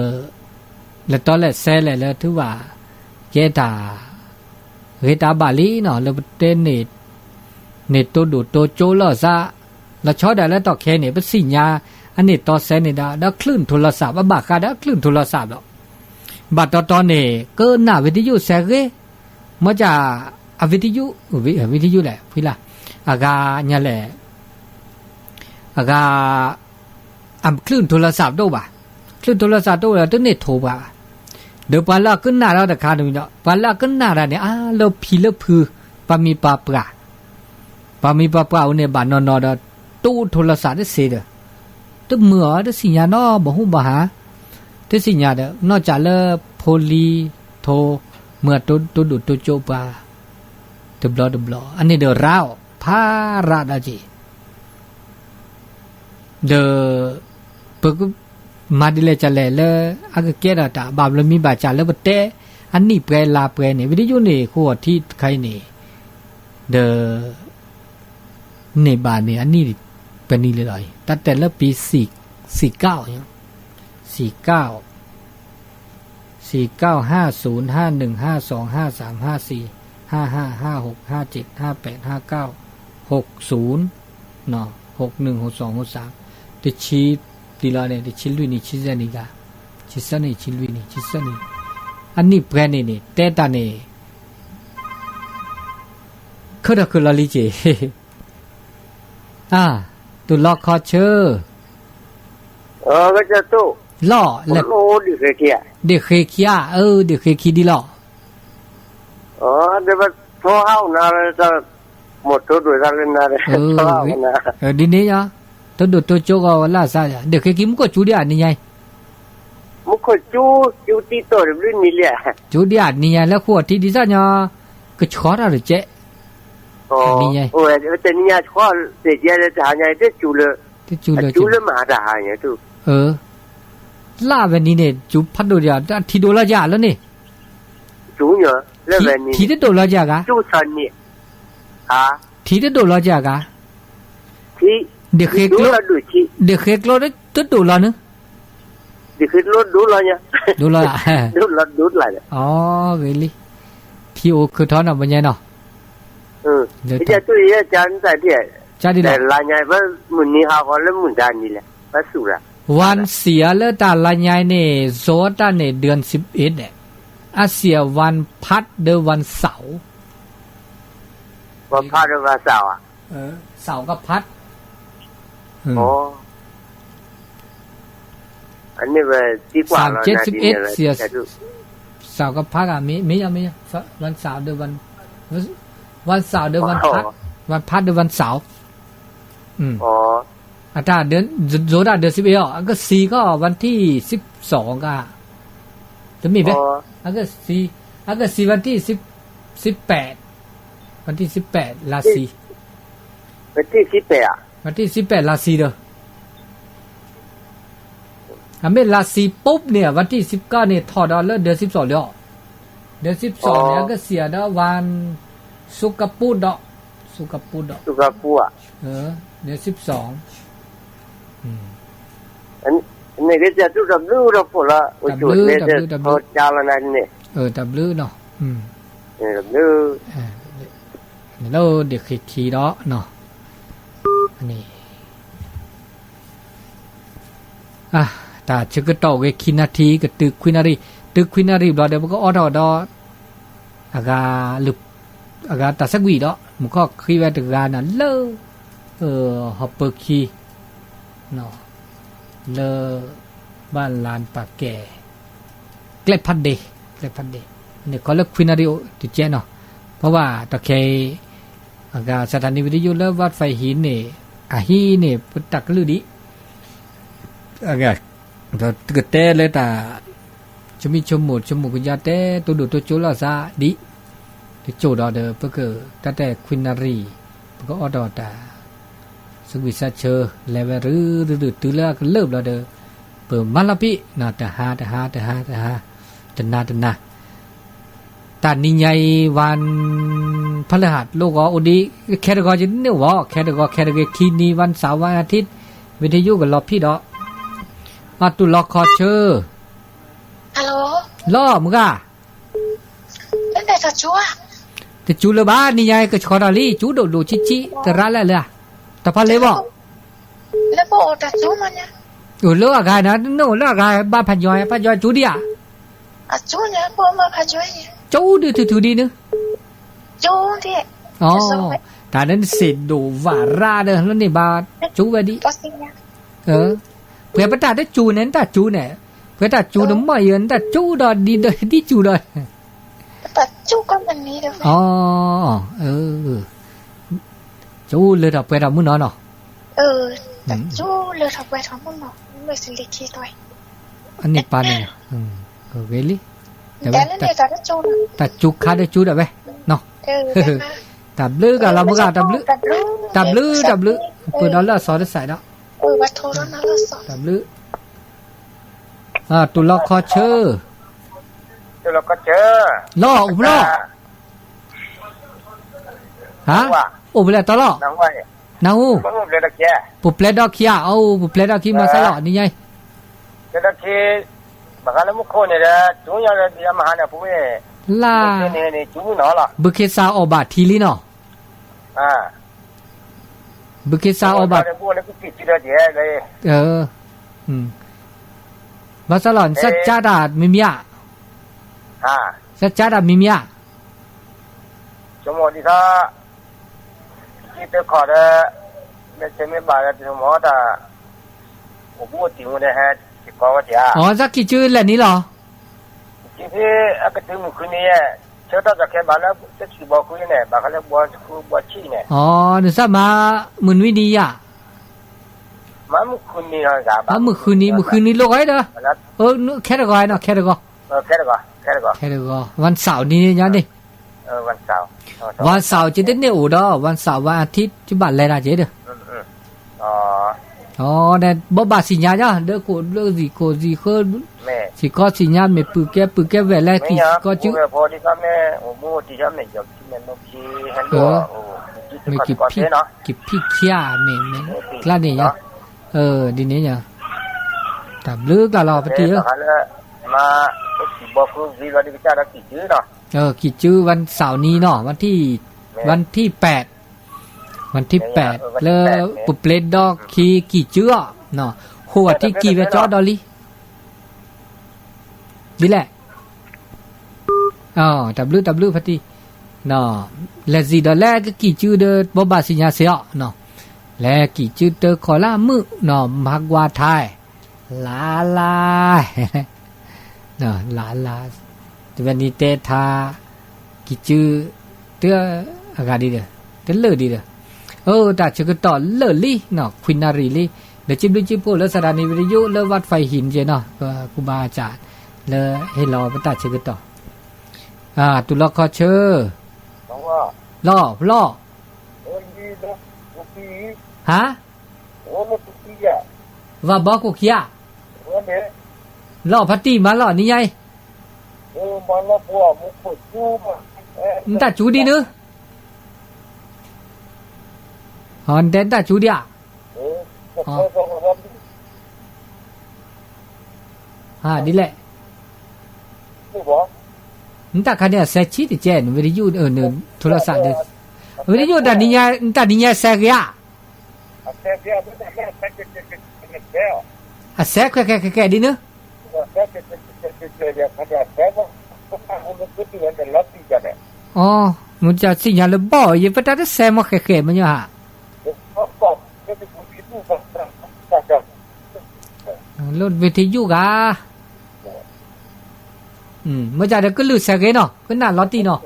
လဲၤတီလဲၤစဲလဲၣ်လၢထုဘၣ် ကဲတၢ် ဂ့ၤတၢ်ဘၣ်လံနီၤ လၢပတဲန့ၣ် န့ၣ်တိၢ်ဒိၣ်တိၢ်ကၠိလီၤစၢ် လီၤဆီဒၣ်လၢတီၢ်ခဲအံၤန့ၣ် ပသ့ၣ်ညါ အန့ၣ်တီစဲန့ၣ်ဒီး ဒီးချုးထိလီၤစၢ် ပဘၣ်ဃးဒီးချုးထိလီၤစၢ်ဘျီ ဘၣ်တီတီန့ၣ် ကနၣ်ဝံၤတယုၢ်စဲဂ့ၤ မ့ၢ်ကၢ် အဝံၤတယုၢ် ဝံၤတယုၢ်လဲၣ် ဖှံလၢ် အဂၤညါလဲၣ် အဂၤ အချုးထိလီၤစၢ်တအိၣ်ဘၣ် ချုးထိလီၤစၢ်တအိၣ်ဒီးတန့ၢ်ထိးပှၤဘၣ် ဒီးပှၤလၢအကနၣ်ဒီးတခါန့ၣ်ဒီး ပှၤလၢအကနၣ်တၢ်န့ၣ် အါလၢဖံလၢဖု ပှၤမံၤပှၤပှၢ် ပှၤမံၤပှၤပှၢ်အအိၣ်န့ၣ် ဘၣ်နီၢ်နီၢ်ဒီး တိၢ်ထိလီၤစၢ်တသ့ဒီး တမုာ်အီၤ တသ့ၣ်ညါနီတဘီဟူဘီဟါ တသ့ၣ်ညါဒီး နီၢ်ကၢ်လၢဖိလံၤထိ မုၢ်အတိၢ်ဒိၣ်တိၢ်ကၠိပှၤ တဘျီတဘျီ အန့ၣ်ဒီးရၤအီၤ ဖးရၤဒီးက့ၤ ဒီး ပကမၤဒ်လဲၣ်ကလဲၣ်လၢ အကကဲထီၣ်တၢ်ဘၣ်ဘျီမံဘၣ်စၢ်လၢပတဲ အနံၣ်ပှဲၤလါပှဲၤန့ၣ် ဝံၤတယိၣ်န့ၣ် ဃိးထံးတခါအံၤန့ၣ် ဒီး န့ၢ်ဘၣ်န့ၣ် အနံၣ်ပနံၤလၢလီၤအံၤ တၢ်တဲလၢပံ စံးကၣ်အီၤ စံးကၣ်အီၤ စံးကၣ် ห้าศูนย์ ห้าหนึ่ง ห้าสอง ห้าสาม ห้าสี่ ห้าห้า ห้าหก ห้าเจ็ด ห้าแปด ห้าเก้า หกศูนย์ หกหนึ่ง หกสอง หกสาม တဆံ ဒ်လီၤန့ၣ် တဆံလွံၢ်နံၣ် ဆံဆဲနံၣ်ဂၤ ဆံဆဲနံၣ် ဆံလွံၢ်နံၣ် ဆံဆဲနံၣ် အနံၣ်ပှဲၤန့ၣ်န့ၣ် တဲတၢ်န့ၣ် ခဲထီၣ်ခဲလီၤလံက့ၤ တူၢ်လီၤခီဆၢ လီၢ် ဒ့ၣ်ဃ့ခံဧါ အၢ ဒ့ၣ်ဃ့ခံဒ်လီၤ ဒ်န့ၣ် တိဒိၣ်တိကၠိဂီၤဝဲလၢအစါ ဒ့ၣ်ဃ့ခံမူခိၣ်စူဒံးဧါနံၤညါအံၤ မူခိၣ်စူ စူတံၢ်တီၢ်တဘျုးနံၤလံ စူဒံးဧါနံၤညါလၢဃိးထံးဒ်သိးညီ ကဆှီထီၣ်တကဲ နံၤညါ တနံၤညါဆှီ တကဲလၢတဟါညါ တစူလၢ တစူလၢ စူလၢမၤတၢ်ဟါညါ လၢဝဲနံၤန့ၣ် စူဖးဒိၣ်ဒံး ထံဒိၣ်လီၤယၤလၢန့ၣ် စူ လၢဝဲနံၤ ထံတဒိၣ်လီၤယၤဂၤ ထံတဒိၣ်လီၤယၤဂၤ ဒ့ၣ်ဃ့ကျိ ဒ့ၣ်ဃ့ကျိတဒိၣ်လီၤန့ၣ် ဒ့ၣ်ဃ့ကျိဒိၣ်လီၤ ဒိၣ်လီၤ ဒိၣ်လီၤ အဂ့ၤလံ ထံအိၣ်ခုးထီနီၤ ပညါနီၤ လၢတၢ် ကဒ်လီၤ လါညါ ပမုၢ်နံၤဟးဂီၤလၢမုၢ်ဒါနံၤလဲၣ် ပသူၣ်ရၤ ဝၣ်စံးအါလၢတၢ်လါညါန့ၣ် ဇိတၢ်န့ၣ် ဒၢၣ်စံးဘ့ၣ်န့ၣ် အစံးအဝၣ်ဖးဒိၣ်ဝၣ်စး ဝၣ်ဖးဒိၣ်ဝၣ်စးဧါ စးကဖး အန့ၣ်ဝဲသံကွၢ်လီၤ စးကဖးဂၤ မ့ၢ်ယါ မ့ၢ်ယါ ဝၣ်စးဒိၣ် ဝၣ်စးဒိၣ် ဝၣ်ဖးဒိၣ်ဝၣ်စး အတၢ် ဇိတၢ်ဒၢးစံးဘ့ၣ်အီၤ အကစံးကီး วันที่สิบสอง က တမ့ၢ်ဖဲ အကစံး အကစံး วันที่สิบแปด วันที่สิบแปด လါစံး วันที่สิบแปด လါစံးဒီး အမ့ၢ်လါစံး ปุ๊บ န့ၣ် วันที่สิบเก้า န့ၣ် ထီၣ်ဒီးလၢဒၢးစံးပစီၣ်လၢအီၤ ဒၢးစံးပစီၣ်န့ၣ် အကစံးဒီး วันศุกร์ ဒီး ศุกร์ ဒီး ဒၢးစံးပစီၣ် န့ၣ် ကစၢ်တူၢ်တဘျုးတဖှိၣ်လီၤ အိၣ်ဆိးန့ၣ် တၢ်ဘျုး တၢ်ဘျုး တၢ်ဘျုးနီၤ တၢ်ဘျုး လၢဒ့ၣ်ဃ့ခံဒီး န့ၣ် တၢ်ဆၢကတီၢ်ဂ့ၤခံနၣ်ထံ ကတုၤခွံနၣ်ရံၣ် တုၤခွံနၣ်ရံၣ်ဘျီဒီး ပကအိးထီၣ်ဒီး အဂၤ အဂၤတၢ်ဆၢကွံာ်ဒီး မုၢ်ခီၣ်ဃံဝဲတဂၤန့ၣ်လၢ ဟီၣ်ပၢၤခံ လၢ ဘၣ်လါပာ်ကဲ ကျဲဖးဒ့ ကျဲဖးဒ့ န့ၣ်ခီလၢခွံနၣ်ရံၣ်အိၣ်တကဲနီၤ เพราะว่าတၢ်ခဲအံၤ အဂၤ สถานีวิทยุ လၢ วัดไฟหิน န့ၣ် အဟံးန့ၣ် ပတၢ်ကလုၢ်ဒံး အဂၤ ဒီးတကတဲလၢတၢ် ဆိမိၣ်ဆိကမိၣ် ဆိကမိၣ်ကယါတဲ တိဒိၣ်တိကၠိလီၤစါဒံး တကၠိၣ်ဒီးဒီး ပကတၢ်တဲခွံနၣ်ရံၣ် ပကအိးထီၣ်တၢ် ဆၢကွံာ်ဆၢဆၢ လဲၤဝဲရုရုရုတုၤလၢအကလၢာ်ဘျီဒီး ပမၤလီၤပံာ် တဟါ တဟါ တဟါ တဟါ တနၤ တနၤ တၢ်နံၤညါအံၤ วันพฤหัส လိၣ်ဂီၤအိၣ်ဒံး ခဲတဂီၤယန့ၢ်ဝီ ခဲတဂီၤ ခဲတဂီၤခံနံၤ วันเสาร์ วันอาทิตย์ วิทยุ ကလီၤဖံးဒီး အတူၢ်လီၤခီဆၢ လီၤမုၢ်ဂၤ တစူၤလၢၤဘၣ် နံၤညါကဆှီထီၣ်လံ စူၤဒိၣ်ဒိၣ်ဆံးဆံး တရါလၢလၢ တဖးလ့ဘၣ် အိၣ်လၢအဂၤန့ၣ် နအိၣ်လၢအဂၤ ဘၣ်ဖးယွၤ ဖးယွၤစူၤဒံးဧါ စူၤဒုးထူထူဒံးနုၤ တၢ်လၢနစံးဒိၣ်ဝးရၣ်ဒီး လၢန့ၣ်ဘၣ် စူၤဝဲဒံး ပှဲၤပတၢ်တစူၤန့ၣ် နတၢ်စူၤန့ၣ် ပှဲၤတၢ်စူၤန့ၣ်မ့ၢ်ယၤ နတၢ်စူၤဒီး ဒ်စူၤဒီး စူၤလၢထီၣ်ပှဲၤထီၣ်မုၢ်နီၤနီၤ အန့ၣ်ပၢ်န့ၣ် ဂ့ၤလံ တၢ်စူၤခါတစူၤဒၣ်ဝဲ တၢ်ဘျုးတၢ်လီၤမုၢ်ဂၤ တၢ်ဘျုး တၢ်ဘျုး တၢ်ဘျုး ပှဲၤဒီးလၢအစီၤတစဲးဒီး တၢ်ဘျုး, တူၢ်လီၤခီဆၢ, လီၤအိၣ်ဖျီၣ်, ဟါ, အိၣ်ဖျဲၣ်တီလီၤ, နၢ်ဟူ, ပပျဲဒီခံဧါ, အိၣ် ပပျဲဒီခံမၤစၢ်လီၤ နံၤညါအံၤ, လၢ ဘုခ့စးအီၣ်ဘၣ်ထံလံနီၤ, ဘုခ့စးအီၣ်ဘၣ် ဘၣ်ဆၣ်လီၤ နစၢ်ကၠါတၢ်မံၤမံၤဧါ, စၢ်ကၠါတၢ်မံၤမံၤဧါ, ဆိကမိၣ်ဒ်သိး ကံၢ်တခီဒီး မ့ၢ်ဆဲးမ့ၢ်ဘၣ်ဒီး ဆိကမိၣ်တၢ် အိၣ်ဘူးအိၣ်တံၢ်မူဒီး ဟဲက့ၤကီဝဲတံၢ်ဧါ, အီ စၢ်ကံၢ်ကၠူလဲၣ်နံၤလီၤ, ကံၢ်ဖဲအကတုၤမုၢ်ဃုနံၤယဲၢ်, ဆၢကတီၢ်ခဲဘၣ်လၢ တဆံဘီဃုန့ၣ် ဘၣ်ဃးလၢဘီဃုဘီဆံန့ၣ်, အီ နစၢ်မၤ မုၢ်နွံနံၤယၤ, မုၢ်ဃုနံၤ, မုၢ်ဃုနံၤ မုၢ်ဃုနံၤလိၣ်ဂီၤဒီး, ခဲတဂီၤနီၤ ခဲတဂီၤ, ခဲတဂီၤ, ဝၣ်စးနံၤညါန့ၣ်, ဝၣ်စးက့တန့ၢ်အိၣ်ဒီး ဝၣ်စးဝၣ်အထံၣ် ကဘၣ်လဲၤတၢ်က့ဒီး, အီ ဘီဘၣ်စံၣ်ညါညါ ဒၢခိၣ်ဒၢသံၣ်ခိၣ်သံၣ်ဃၢ, စံၣ်ခီစံၣ်ညါ မ့ၢ်ပုၢ်ကဲပုၢ်ကဲဝဲၢ်လဲၤသံၣ်ကီကၠူ မ့ၢ်က့ၤဖံးခံဧါ မ့ၢ်ကျါန့ၣ်, ဒ်န့ၣ်, တၢ်ဘျုးကျါလီၤ ပတံၢ်ဧၢ, ကံၢ်ကၠူ ဝၣ်စးနံၤနီၤ, ဝၣ်ထံၣ်ပဲး, ဝၣ်ထံၣ်ပဲး, လၢပပျဲဒီခံကံၢ်ကၠူအီၤ, ဟိအထံၣ်ကံၢ်ဝဲကၠီဒီးလံ, ဒ်လဲၣ် တၢ်ဘျုးတၢ်ဘျုးဖါတံၢ်, လဲၤစံၣ်ဒီးလဲၤကကံၢ်ကၠူဒီး ဘိးဘၣ်စံၣ်ညါစ့ၢ်အီၤ, လဲၤကံၢ်ကၠူတခီလၢအမုာ်နီၤ မၤကွၢ်ထဲ, လၢ်လၢ်, လၢ်လၢ်, တဝဲန့ၣ်တဲထါ, ကံၢ်ကၠူ, တအဂၤဒ်ဒီး, တလၢာ်ဒ်ဒီး, အတၢ်ဆၢကတီၢ်လၢာ်လံနီၤ ခွံနၣ်ရံၣ်လံ, ဒီးစံးဘျုးစံးဖှိၣ်လၢသရၣ်န့ၣ် ဝံၤတယိၣ်လၢ ဝၣ်ဖၢၣ်ဟံၣ်န့ၣ်နီၤ, ကူဘၣ်စၢ်, လၢဟ့ၣ်လီၤပတၢ်ဆၢကတီၢ်, တူၢ်လီၤခီဆၢ, လီၤဖျီၣ်, ဟါ, ဝၤဘီခိၣ်ခံဧါ, လီၤဖါတံၢ်မၤလီၤနံၤညါအံၤ, နတၢ်စူၤဒ်နုၤ, နတဲနတၢ်စူၤဒံးဧါ, ဒ်လဲၣ်, နတၢ်ခါန့ၣ် အစဲးဆံတကဲ, ဝံၤတယိၣ်, ထိလီၤစး, ဝံၤတယိၣ်, နတၢ်နံၤညါစဲးဂ့ၤဧါ, အစဲးခွဲးခဲးခဲးဒ်နုၤ, မ့ၢ်စံၣ်ညါလၢဘီၣ် ယပတၢ်တစဲးမီၢ်ဃဲးဃဲးမညီဟး, လၢဝံၤတယိၣ်ဂၤ, မ့ၢ်စံၣ်ဒီးကလုၢ်စဲးဂ့ၤနီၤ ကနၣ်လီၤတံၢ်နီၤ,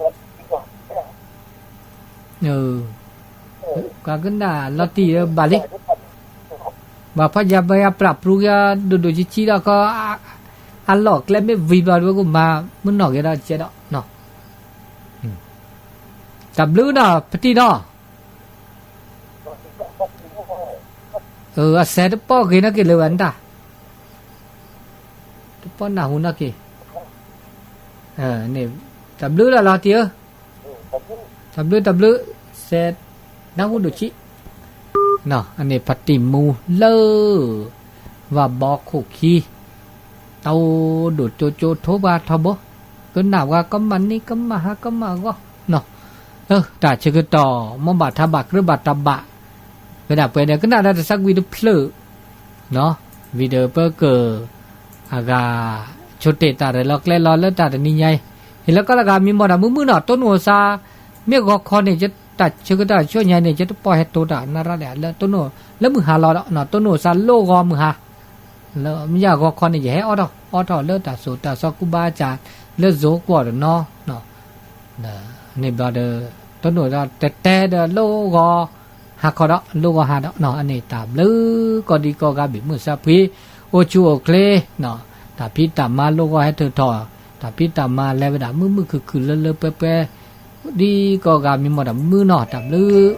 ကနၣ်လီၤတံၢ်ဘၣ်လံ, ဘၣ်ဖီၣ်ယၤဘၣ်ယၤပြးပြူယၤဒိၣ်ဒိၣ်ဆံးဆံးဒီးကီး, အလီၢ်ကျဲမ့ၢ်ဝံၤဘျီဒီးကမၤမုၢ်နီၢ်ဂ့ၤဒီးကဲဒီး, တၢ်ဘျုးနီၤ ဖါတံၢ်နီၤ, အစဲးတပီၢ်ဂ့ၤနီၢ်က့ၤလၢၤဘၣ်နတၢ်, တပီၢ်နၢ်ဟူနီၢ်က့ၤ, တၢ်ဘျုးလီၤလီၤတံၢ်ဧၢ, တၢ်ဘျုးတၢ်ဘျုး, စဲးနၢ်ဟူဒိၣ်ဆံး, အန့ၣ်ဖါတံၢ်မူလၢ ဝၤဘီခိၣ်ခံ, တၢ်အိၣ်ဒိၣ်ကၠိကၠိထိပှၤထီဘိ, ကနၣ်ဝဲကီမးန့ၣ် ကမးဟါကမးဂီၢ်, တၢ်ဆၢကတီၢ် မိၢ်ဘၣ်ထါဘၣ်ကြၢးဘၣ်တၢ်ဘၣ်, ဝဲဒၣ်ပှဲၤဒီးကနၣ်ဒီးတၢ်သးကွံတဖျၢၣ်, ဝံၤဒီးပက အဂၤ ဆိတ့ၢ်တၢ်ရဲၣ်လီၤကျဲၤလီၤလၢတၢ်တနံၤညါအံၤ, ဟ့ၣ်လီၤကီလီၤဂာ်မံမီၢ်တၢ်မုာ်မုာ်နီၤ တိၢ်နီၣ်စါ, မ့ၢ်ဂီၤခီန့ၣ် တၢ်ဆၢကတီၢ်ဆိညါန့ၣ် ယတပီၢ်ဟဲတိၢ်တၢ်နၢ်ရၣ်ဒၣ်လၢတိၢ်နီၣ် လၢမုၢ်ဟါလီၤဒီး တိၢ်နီၣ်စါလိၣ်ဂီၤမုၢ်ဟါ, လၢမုၢ်ယါဂီၤခီန့ၣ် ယဟဲအီၣ်ထီၣ်အီထီၣ်လၢတၢ်စိၤတၢ်စီကူဘါစၢ် လၢစိၤကွီၢ်တနီၤ န့ၣ်ဘျီဒီး တိၢ်နီၣ်ဒီးတဲတဲဒီးလိၣ်ဂီၤဟါခီဒီး လိၣ်ဂီၤဟါဒီး အန့ၣ်တၢ်ဘျုးကိးဒံကိးဂၤဘၣ်မုၢ်စၢဖှံ အိၣ်ဆူၣ်အိၣ်ချ့, တၢ်ဖံးတၢ်မၤလိၣ်ဂီၤဟဲထုးထီၣ်, တၢ်ဖံးတၢ်မၤလဲၤဝဲဒၣ်မုာ်မုာ်ခုၣ်ခုၣ်လၢလၢပှဲၤပှဲၤ, ဒ်ကိးဂၤမံမီၢ်တၢ်မုာ်နီၤ တၢ်ဘျုး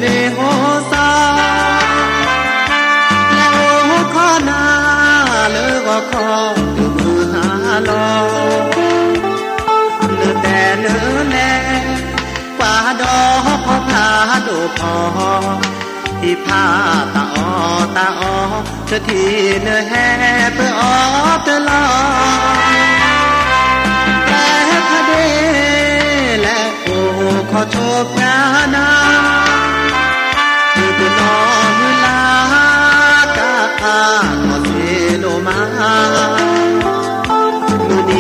မ့ၢ်မိၢ်စီၤ လဲၤအိၣ်ခိးနၤ လၢဂီၤခီ ဒုးမုၢ်ဟါလီၤ, နတဲနလဲၤ ကွၢ်ဒီးဟီၣ်ဖီဖးဒိၣ်ဖီ, ဟံးဖးတၢ်အီၣ်တၢ်အီ, တထံၣ်နဟဲပၢအီၤ